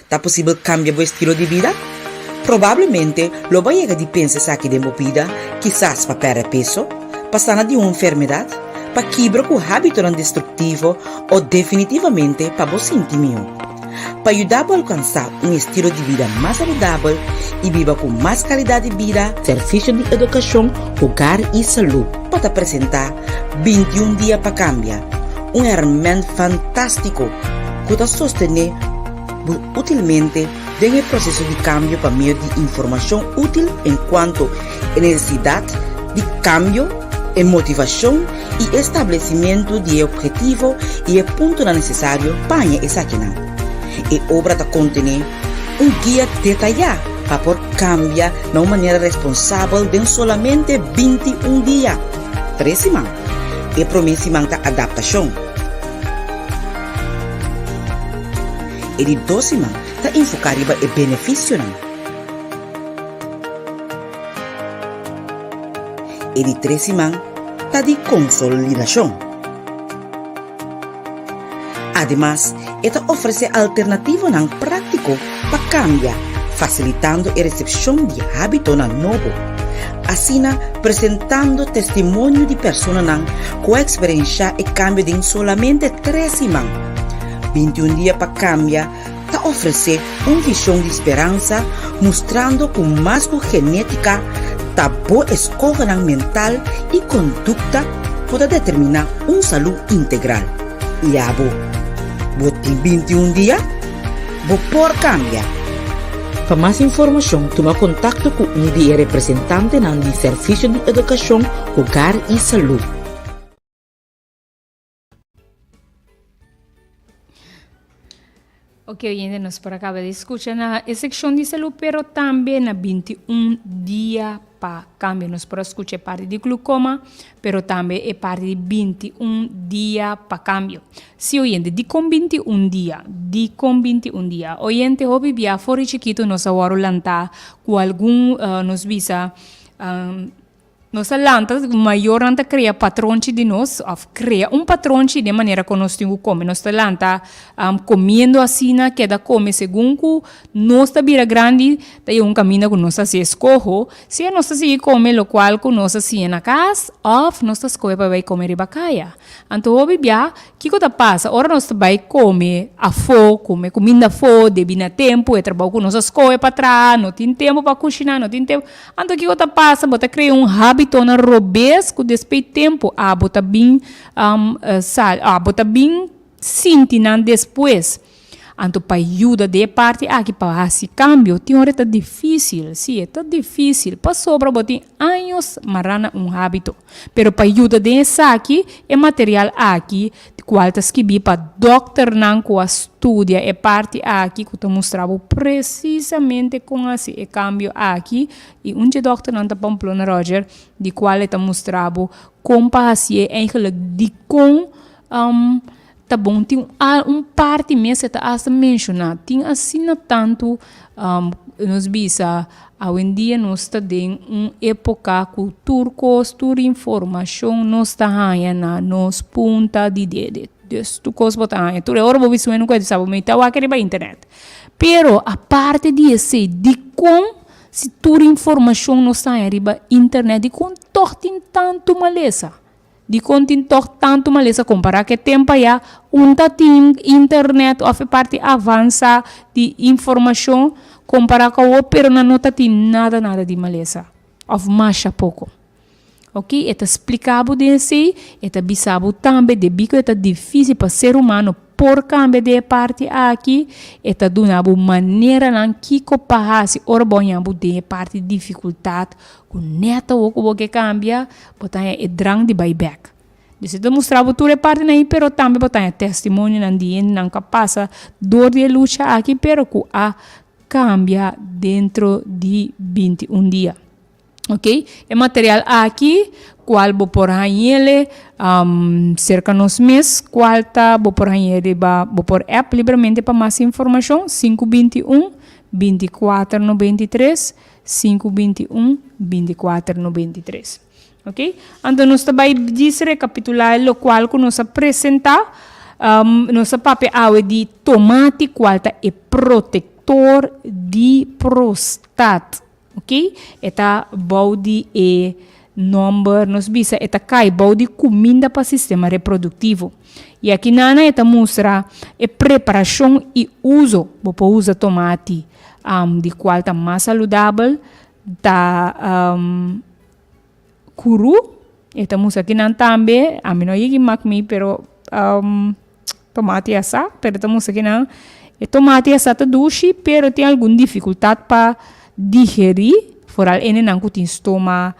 Ta posibel kambia bo estilo di bida? Probablemente lo bo a yega di pensa esaki den bo bida, kisas pa pèrdè peso, pa sana di un enfermedat, pa kibra ku hábitonan destruktivo o definitivamente pa bo sinti mihó. Pa yuda bo alkansá un estilo di bida mas saludabel i biba ku mas kalidat di bida, Servisio di Edukashon, Hogar i Salú pa ta presentá 21 Dia pa Kambia, un hèrmènt fantástiko ku ta sostené bo útilmente den e proseso di kambio pa medio di informashon útil enkuanto e nesesidat di kambio, e motivashon i e establesimentu di e ophetivo i e puntonan nesesario pa haña esakinan. E obra ta kontené un guia detayá pa por kambia na un manera responsabel den solamente 21 dia, tres siman. E promé siman ta adaptashon. E di dos siman ta enfoká riba e benefisionan. E di tres siman ta di konsolidashon. Ademas, e ta ofresé alternativonan práktiko pa kambia, fasilitando e resepshon di hábitonan nobo. Asina, presentando testimonio di personanan ku a eksperenshá e kambio den solamente tres siman. 21 dia pa kambia ta ofresé un vishon di speransa mustrando ku mas ku genétika ta bo eskohonan mental i kondukta ku ta determiná un salú integral. I abo, bo tin 21 dia? Bo por kambia! Pa mas informashon tuma kontakto ku un di e representantenan di Servisio di Edukashon, Hogar i Salú. Ok, oyente, nos por acaba de escucha na e sección di salud, pero tambe na 21 dia pa cambio. Nos por escucha e parte di glucoma, pero tambe e parte di 21 dia pa cambio. Si, oyente, di con 21 dia? Di con 21 dia? Oyente, hopi bia for di chikito nos a wòrdu lantá ku algun, uh, nos bisa, um, Nos a lanta, mayornan ta krea patronchi di nos, òf krea un patronchi den manera ku nos tin ku kome. Nos ta lanta komiendo asina, keda kome segun ku nos ta bira grandi, ta yega un kaminda ku nos ta hasi eskoho, sea nos ta sigui kome lokual ku nos a siña na kas, òf nos ta skohe pa bai kome riba kaya. Anto hopi bia, kiko ta pasa ora nos ta bai kome afó, kome kuminda afó, debí na tempu, e trabou ku nos a skohe pa traha, no tin tempu pa kushiná, no tin tempu. Anto kiko ta pasa? Bo ta krea un hábitonan robes ku despei tempu abo ta bin sal, abo ta bin sinti nan despues. Anto pa yuda den e parti aki pa hasi kambio tin ora e ta difísil, sí e ta difísil pasobra bo tin años mará na un hábito. Pero pa yuda den esaki e material aki kual ta skibí pa dòkternan ku a studia e parti aki ku ta mustra bo presisamente kon hasi e kambio aki i un dje dòkternan ta Pamplona Roger di kual e ta mustra bo kon pa hasié eigenlijk dikon ta bon tin un parti mes e ta asta menshoná tin asina tantu nos bisa awendia nos ta den un époka ku tur kos tur informashon nos ta haña na nos punta di dede dus tur kos bo ta haña tur e ora bo bisa ku e bo ta wak riba internet pero aparte di esei dikon si tur informashon nos ta haña riba internet dikon tòg tin tantu malesa. Dikon tin tòg tantu malesa kompará ku e tempu ayá un ta tin internet òf e parti avansá di informashon kompará ku awor pero nan no ta tin nada nada di malesa òf masha poko. Oke e ta splika bo den esei e ta bisa bo tambe debí ku e ta difísil pa ser humano por kambia den e parti aki e ta duna bo maneranan kiko pa hasi ora bo haña bo den e parti di difikultat Ku nèt awor ku bo ke kambia, bo ta haña e drang di bai bèk. Dios ta mustra bo tur e partinan ei, pero tambe bo ta haña testimonionan di hendenan ku a pasa dor di e lucha aki, pero ku a kambia dentro di 21 dia. Ok, e material aki, kual bo por hañ'ele serka nos mes, kual ta bo por hañ'e riba, bo por app libremente pa mas informashon, sinku 21, 24 93, Sinku 21, 24 93. Ok, anto nos ta bai djis rekapitulá e lokual ku nos a presentá. Nos a papia awe di tomati kual ta e protektor. protektor di prostat. Ok, e ta bou di e nomber, nos bisa e ta kai bou di kuminda pa sistema reproduktivo. I aki nana e ta mustra e preparashon i uso. Bo por usa tomati di kual ta mas saludabel, ta Kuru, e ta mustra kinan tambe, ami no yegi mak mi pero tomati asá, pero e ta mustra kinan e tomati asá ta dushi pero tin algun difikultat pa digerí, foral enenan ku tin stoma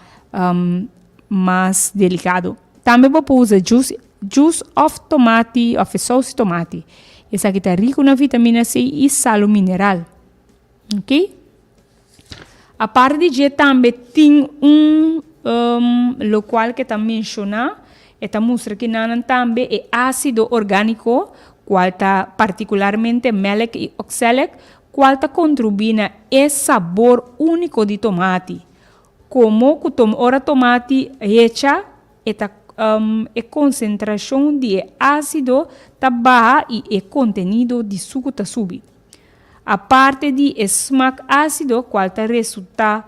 mas delikado. Tambe bo por usa jus jus òf tomati òf e sous di tomati. Esaki ta riku na vitamina C i salu mineral. Ok. Aparte di dje tambe tin un locual ke ta menciona, e ta mustra ki nanan tambe e acido organico, cual ta particularmente melic y oxalic, cual ta contribui na e sabor unico di tomati. Como cu ora tomati hecha e ta e concentracion di e acido ta baha y e contenido di sucu ta subi. Aparte di e smak ásido kual ta resultá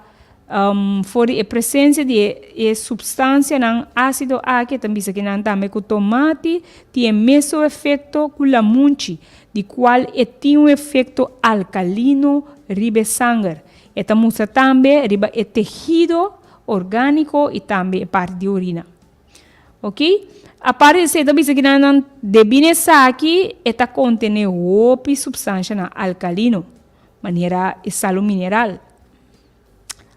for di e presensia di e supstansianan ásido aki, e ta bisa ki nan tambe ku tomati tin e mesun efekto ku lamunchi, di kual e tin un efekto alkalino riba e sanger. E ta mustra tambe riba e tehido orgániko i tambe e parti di orina. Ok, aparte di esei ta bisa ki nan nan debí na esaki e ta kontené hopi supstanshanan alkalino, manera e salu mineral.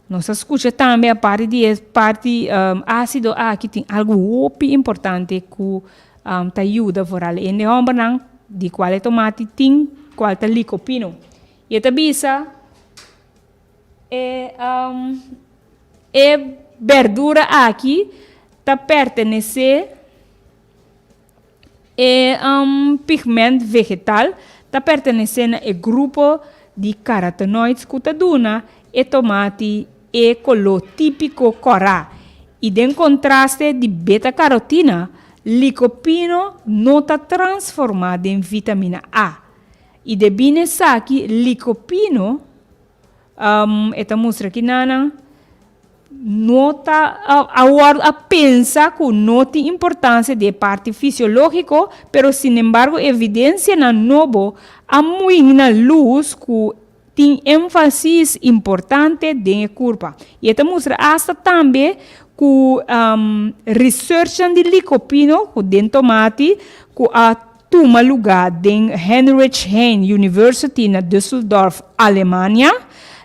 Nos a skucha tambe aparte di e parti ásido aki tin algu hopi importante ku ta yuda foral hende hòmbernan di kual e tomati tin kual ta likopino. I e ta bisa. E e berdura aki ta pertenesé e pigment vegetal ta pertenesé na e grupo di carotenoids ku ta duna e tomati e koló típiko kòrá i den kontraste di beta-karotina, likopino no ta transformá den vitamina A i debí na esaki likopino E ta mustra ki nannan no ta a wòrdu a pensa ku no tin importansia di e parti fisiológiko, pero sinembargo evidensianan nobo a muin na lus ku tin énfasis importante den e kurpa. I e ta mustra asta tambe ku researchnan di likopino ku den tomati ku a tuma lugá den Heinrich Heine University na Düsseldorf, Alemania.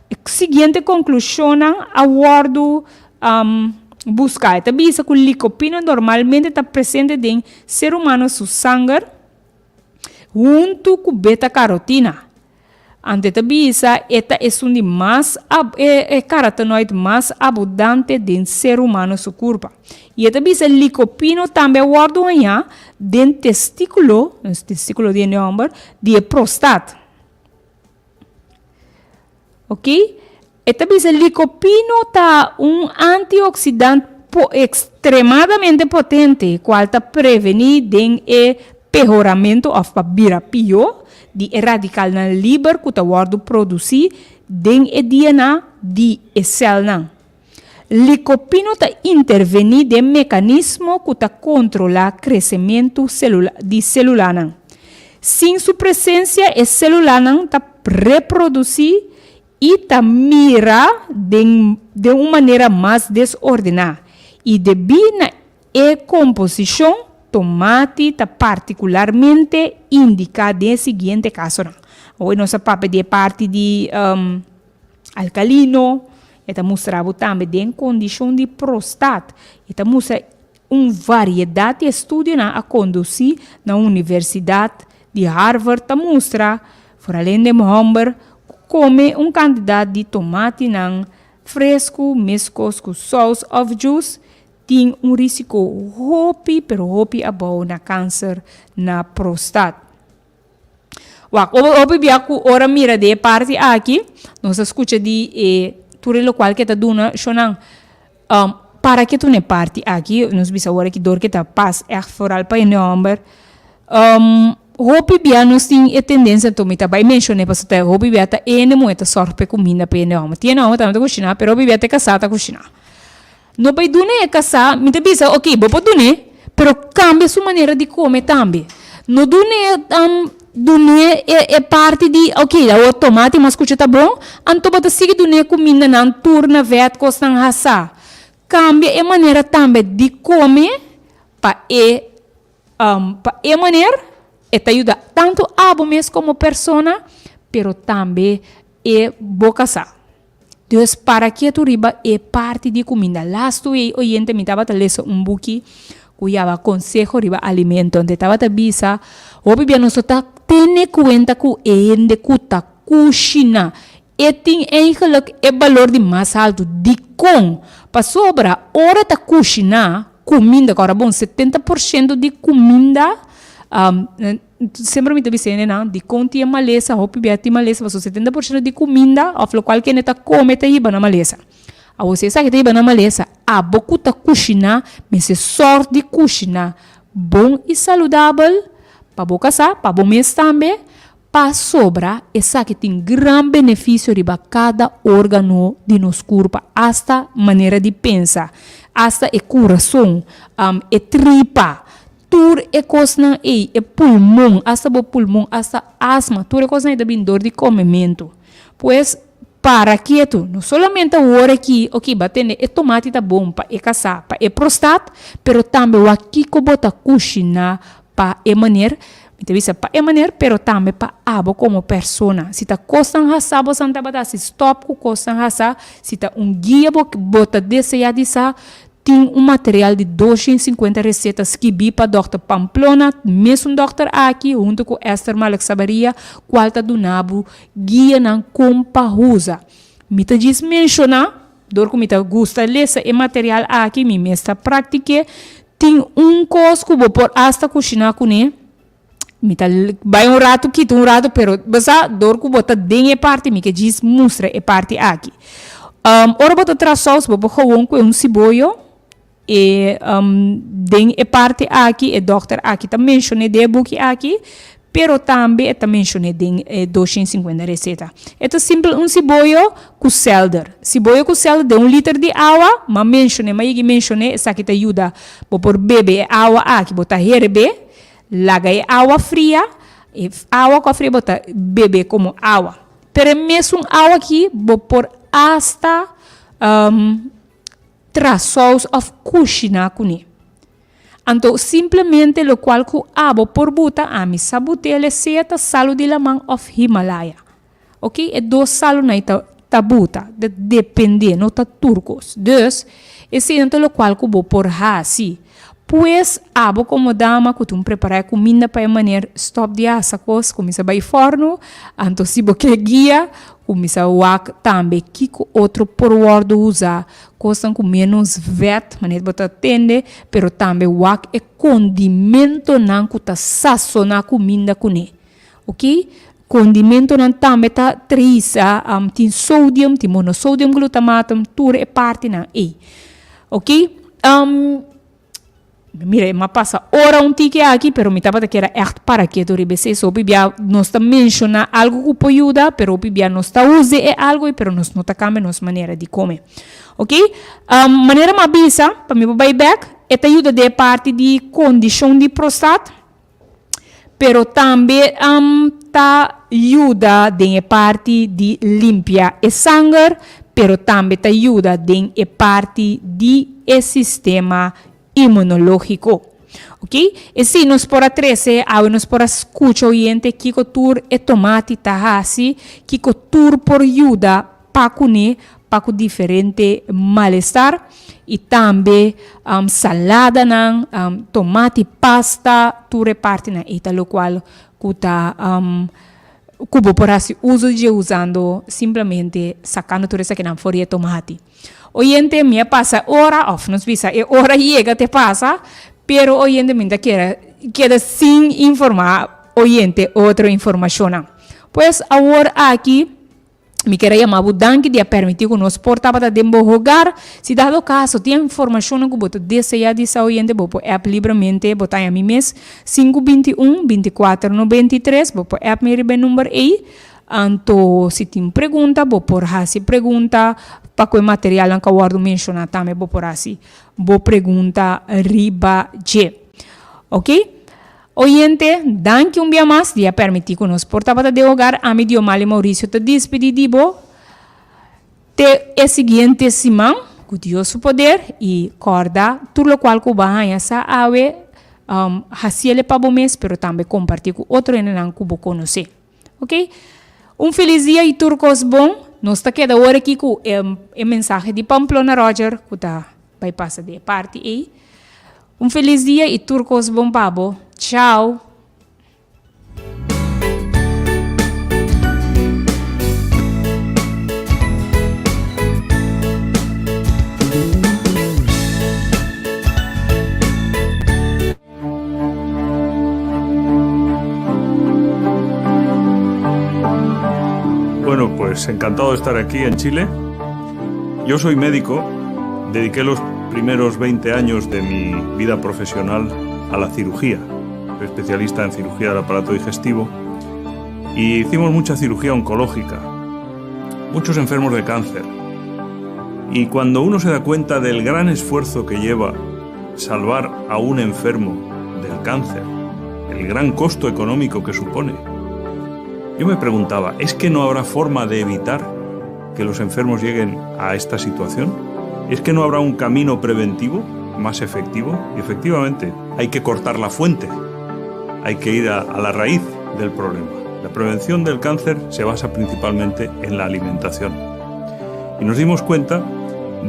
E siguiente konklushonnan a wòrdu buská. E ta bisa ku likopino normalmente ta presente den ser humano su sanger huntu ku beta-karotina. Anto e ta bisa e ta esun di mas e carotenoid mas abundante den ser humano su curpa. Y e ta bisa licopino tambe a wordo haña den testiculo, testiculo di hende homber, di e prostat. Ok, e ta bisa licopino ta un antioxidant extremadamente potente cual ta preveni den e pehoramento of pa bira pio di e radicalnan liber cu ta wordo produci den e DNA di e celnan. Licopino ta interveni den mecanismo cu ta controla crecemento di celulanan. Sin su presencia e celulanan ta reproduci y ta mira den den un manera mas desordená y debí na e composicion tomati ta particularmente indica den e siguiente casonan. Awe nos a papia di e parti di alkalino, e ta mustra bo tambe den kondishon di prostat, e ta mustra un variedat di estudionan a kondusí na Universidat di Harvard ta mustra foral hende hòmber ku kome un kantidat di tomatinan fresku meskos ku sous òf jus tin un risiko hopi pero hopi abou na kanser na prostat. Wak, hopi bia ku ora mira di e parti aki, nos a skucha di e tur e lokual ke ta duna shonnan. Para ke tuna e parti aki, nos bisa awor aki dor ke ta pas ègt foral pa hende hòmber. Hopi bia nos tin e tendensia, anto mi ta bai menshon'é pasobra ta hopi bia ta hende muhé ta sòrg pa e kuminda pa hende hòmber. Tin hende hòmber tambe ta kushiná, pero hopi bia ta e kasá ta kushiná. No bai duna e kasá, mi ta bisa, oke, bo por dun'é, pero kambia su manera di kome tambe. No dun'é, dun'é e e parti di, oke, awor tomati mas kucha ta bon, anto bo ta sigui dun'é kumindanan tur na vèt, kosnan hasá. Kambia e manera tambe di kome pa e Pa e maner e ta yuda tantu abo mes komo persona, pero tambe e bo kasá. Dus para ketu riba e parti di kuminda. Lastu ei oyente mi tabata lesa un buki ku yama Konseho riba Alimento. Anto e tabata bisa, hopi bia nos no ta tene kuenta ku e hende ku ta kushina. E tin eigenlik e balor di mas haltu. Dikon? Pasobra ora ta kushiná kuminda, ku ora bon 70% di kuminda, semper mi ta bisa hendenan, dikon tin e malesa, hopi bia tin malesa, pasobra 70% di kuminda òf lokual ku hende ta kome ta hiba na malesa. Awor si esaki ta hiba na malesa, abo ku ta kushiná mester sòrt di kushiná bon i saludabel pa bo kasá, pa bo mes tambe, Pasobra esaki tin gran benefisio riba kada órgano di nos kurpa, asta manera di pensa, asta e kurason, e tripa, tur e kosnan ei, e pulmon, asta bo pulmon, asta asma, tur e kosnan ei ta bin dor di komementu. Pues, para ketu, no solamente awor aki, oke, bo a tende e tomati ta bon pa e kasá, pa e prostat, pero tambe wak kiko bo ta kushiná Pa e maner, mi ta bisa pa e maner, pero tambe pa abo komo persona. Si ta kosnan hasá bosan tabata hasi, stòp ku kosnan hasá. Si ta un guia bo bo ta deseá di sa, tin un material di 250 reseta skibí pa dòkter Pamplona, mesun dòkter aki, huntu ku Esther Malek Sabaria, kual ta duna bo guianan kon pa usa. Mi ta djis menshoná. Dor ku mi ta gusta lesa e material aki, mi mes ta praktik'é. Tin un kos ku bo por asta kushiná kuné. Mi ta bai un ratu, kita un ratu, pero bo sa, dor ku bo ta den e parti, mi ke djis mustra e parti aki. Ora bo ta traha sous, bo por gewoon kue un siboyo. E den e parti aki e dòkter aki ta menshoné den e buki aki, pero tambe e ta menshoné den e 250 reseta. E ta simpel un siboyo ku sèlder. Siboyo ku sèlder den un liter di awa, m'a menshoné, m'a yegi menshoné, esaki ta yuda bo por bebe e awa aki, bo ta herbé, laga e awa fria, e awa ku a fria bo ta bebe komo awa. Pero e mesun awa aki bo por asta Tra sous of kushiná kuné. Anto simplemente lokual ku abo por buta ami sa but'el sea ta salu di laman of Himalaya. Ok, e dos salunan ei ta ta buta, ta dependé, no ta tur kos. Dus, eseinan ta lokual ku bo por hasi. Pues, abo komo dama ku tin prepará e kuminda pa e maner, stòp di hasa kos, kuminsá bai fòrnu, anto si bo ke guia, Kuminsá wak tambe kiko otro por wòrdu usá, kosnan ku ménos vèt, manera bo ta tende, pero tambe wak e kondimentonan ku ta sasoná kuminda kuné. Oke, kondimentonan tambe ta trisa, tin sodium, tin monosodium glutamatum, tur e partinan ei. Oke. Mira, e m'a pasa ora un tiki aki, pero mi tabata kier a ègt para ketu riba esei. So hopi bia nos ta menshoná algu ku por yuda, pero hopi bia nos ta usa e algu ei, pero nos no ta kambia nos manera di kome. Oke, manera m'a bisa, pa mi por bai bèk, e ta yuda den e parti di kondishon di prostat, pero tambe ta yuda den e parti di limpia e sanger, pero tambe ta yuda den e parti di e sistema inmunológiko. Ok, esei nos por a trese awe, nos por a skucha oyente kiko tur e tomati ta hasi, kiko tur por yuda pa kuné pa ku diferente malestar i tambe saladanan, tomati, pasta, tur e partinan ei ta lokual ku ta ku bo por hasi uso di dje usando simplemente sakando tur esakinan for di e tomati. Oyente mi a pasa ora òf nos bisa e ora yega te pasa pero oyente mi ta kere keda sin informá oyente otro informashonnan. Pues awor aki. Mi kier a yama bo danki di a permiti ku nos por tabata den bo hogar. Si dado kaso tin informashonnan ku bo ta desea di sa oyente bo por app libremente. Bo ta haña mi mes sinku 21 24 93. Bo por app mi riba e number ei. Anto si tin pregunta bo por hasi pregunta pa ku e materialnan ku a wòrdu menshoná tambe bo por hasi bo pregunta riba dje. Oke. Oyente, danki un bia mas di a permití ku nos por tabata den hogar. Ami Diomali Mauricio ta dispidí di bo te e siguiente siman ku Dios su poder i kòrda tur lokual ku bo a haña sa awe, hasiel e pa bo mes pero tambe kompartí ku otro hendenan ku bo konosé. Ok. Un felis dia i tur kos bon. Nos ta keda ora aki ku e mensahe di Pamplona Roger ku ta bai pasa di e parti ei. Un felis dia i tur kos bon pa bo. Ciao! Bueno, pues encantado de estar aquí en Chile. Yo soy médico, dediqué los primeros 20 años de mi vida profesional a la cirugía. Soy especialista en cirugía del aparato digestivo y hicimos mucha cirugía oncológica, muchos enfermos de cáncer. Y cuando uno se da cuenta del gran esfuerzo que lleva salvar a un enfermo del cáncer, el gran costo económico que supone, yo me preguntaba, ¿es que no habrá forma de evitar que los enfermos lleguen a esta situación? ¿Es que no habrá un camino preventivo más efectivo? Y efectivamente, hay que cortar la fuente, hay que ir a, a la raíz del problema. La prevención del cáncer se basa principalmente en la alimentación. Y nos dimos cuenta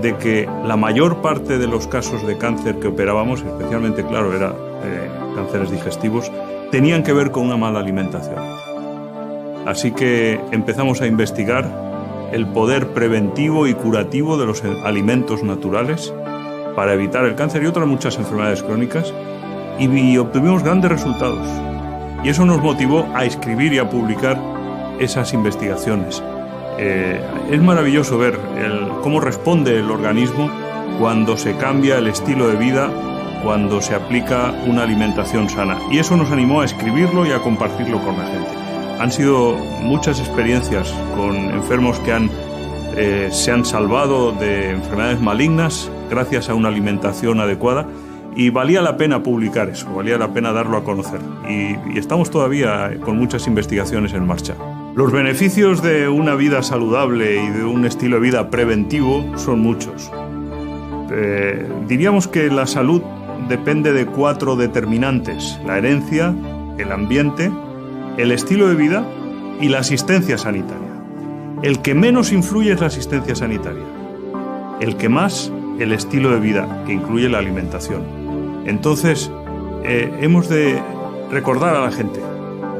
de que la mayor parte de los casos de cáncer que operábamos, especialmente, claro, era eh, cánceres digestivos, tenían que ver con una mala alimentación. Así que empezamos a investigar el poder preventivo y curativo de los alimentos naturales para evitar el cáncer y otras muchas enfermedades crónicas y, obtuvimos grandes resultados. Y eso nos motivó a escribir y a publicar esas investigaciones. Eh, es maravilloso ver cómo responde el organismo cuando se cambia el estilo de vida, cuando se aplica una alimentación sana. Y eso nos animó a escribirlo y a compartirlo con la gente. Han sido muchas experiencias con enfermos que han, eh, se han salvado de enfermedades malignas gracias a una alimentación adecuada y valía la pena publicar eso, valía la pena darlo a conocer. Y, estamos todavía con muchas investigaciones en marcha. Los beneficios de una vida saludable y de un estilo de vida preventivo son muchos. Eh, diríamos que la salud depende de cuatro determinantes, la herencia, el ambiente, el estilo de vida y la asistencia sanitaria. El que menos influye es la asistencia sanitaria. El que más, el estilo de vida, que incluye la alimentación. Entonces, eh, hemos de recordar a la gente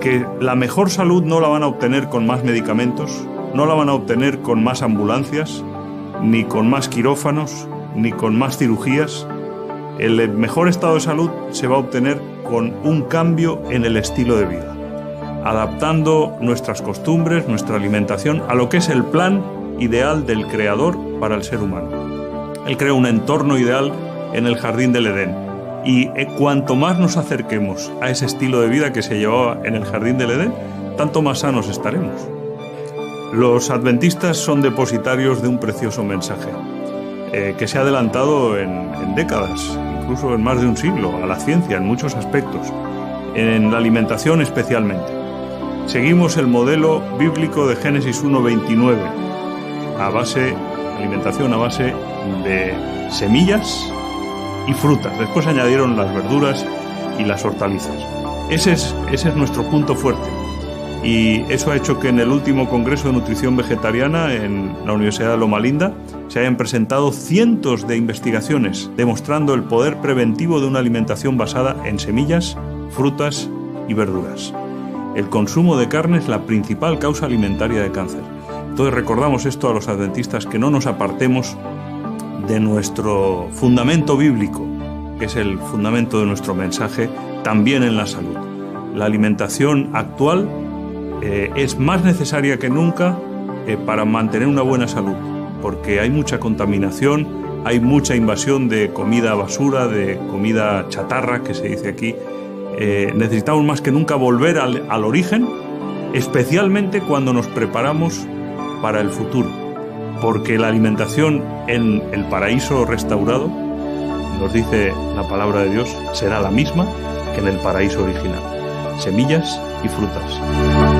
que la mejor salud no la van a obtener con más medicamentos, no la van a obtener con más ambulancias, ni con más quirófanos, ni con más cirugías. El mejor estado de salud se va a obtener con un cambio en el estilo de vida, adaptando nuestras costumbres, nuestra alimentación a lo que es el plan ideal del creador para el ser humano. Él creó un entorno ideal en el jardín del Edén. Y eh, cuanto más nos acerquemos a ese estilo de vida que se llevaba en el jardín del Edén, tanto más sanos estaremos. Los adventistas son depositarios de un precioso mensaje eh, que se ha adelantado en, en décadas, incluso en más de un siglo, a la ciencia en muchos aspectos, en la alimentación especialmente. Seguimos el modelo bíblico de Génesis 1.29, a base, alimentación a base de semillas y frutas. Después añadieron las verduras y las hortalizas. Ese es, ese es nuestro punto fuerte. Y eso ha hecho que en el último Congreso de Nutrición Vegetariana en la Universidad de Loma Linda se hayan presentado cientos de investigaciones demostrando el poder preventivo de una alimentación basada en semillas, frutas y verduras. El consumo de carne es la principal causa alimentaria de cáncer. Entonces recordamos esto a los adventistas, que no nos apartemos de nuestro fundamento bíblico, que es el fundamento de nuestro mensaje, también en la salud. La alimentación actual eh, es más necesaria que nunca eh, para mantener una buena salud, porque hay mucha contaminación, hay mucha invasión de comida basura, de comida chatarra, que se dice aquí. Eh, necesitamos más que nunca volver al, al origen, especialmente cuando nos preparamos para el futuro, porque la alimentación en el paraíso restaurado, nos dice la palabra de Dios, será la misma que en el paraíso original, semillas y frutas.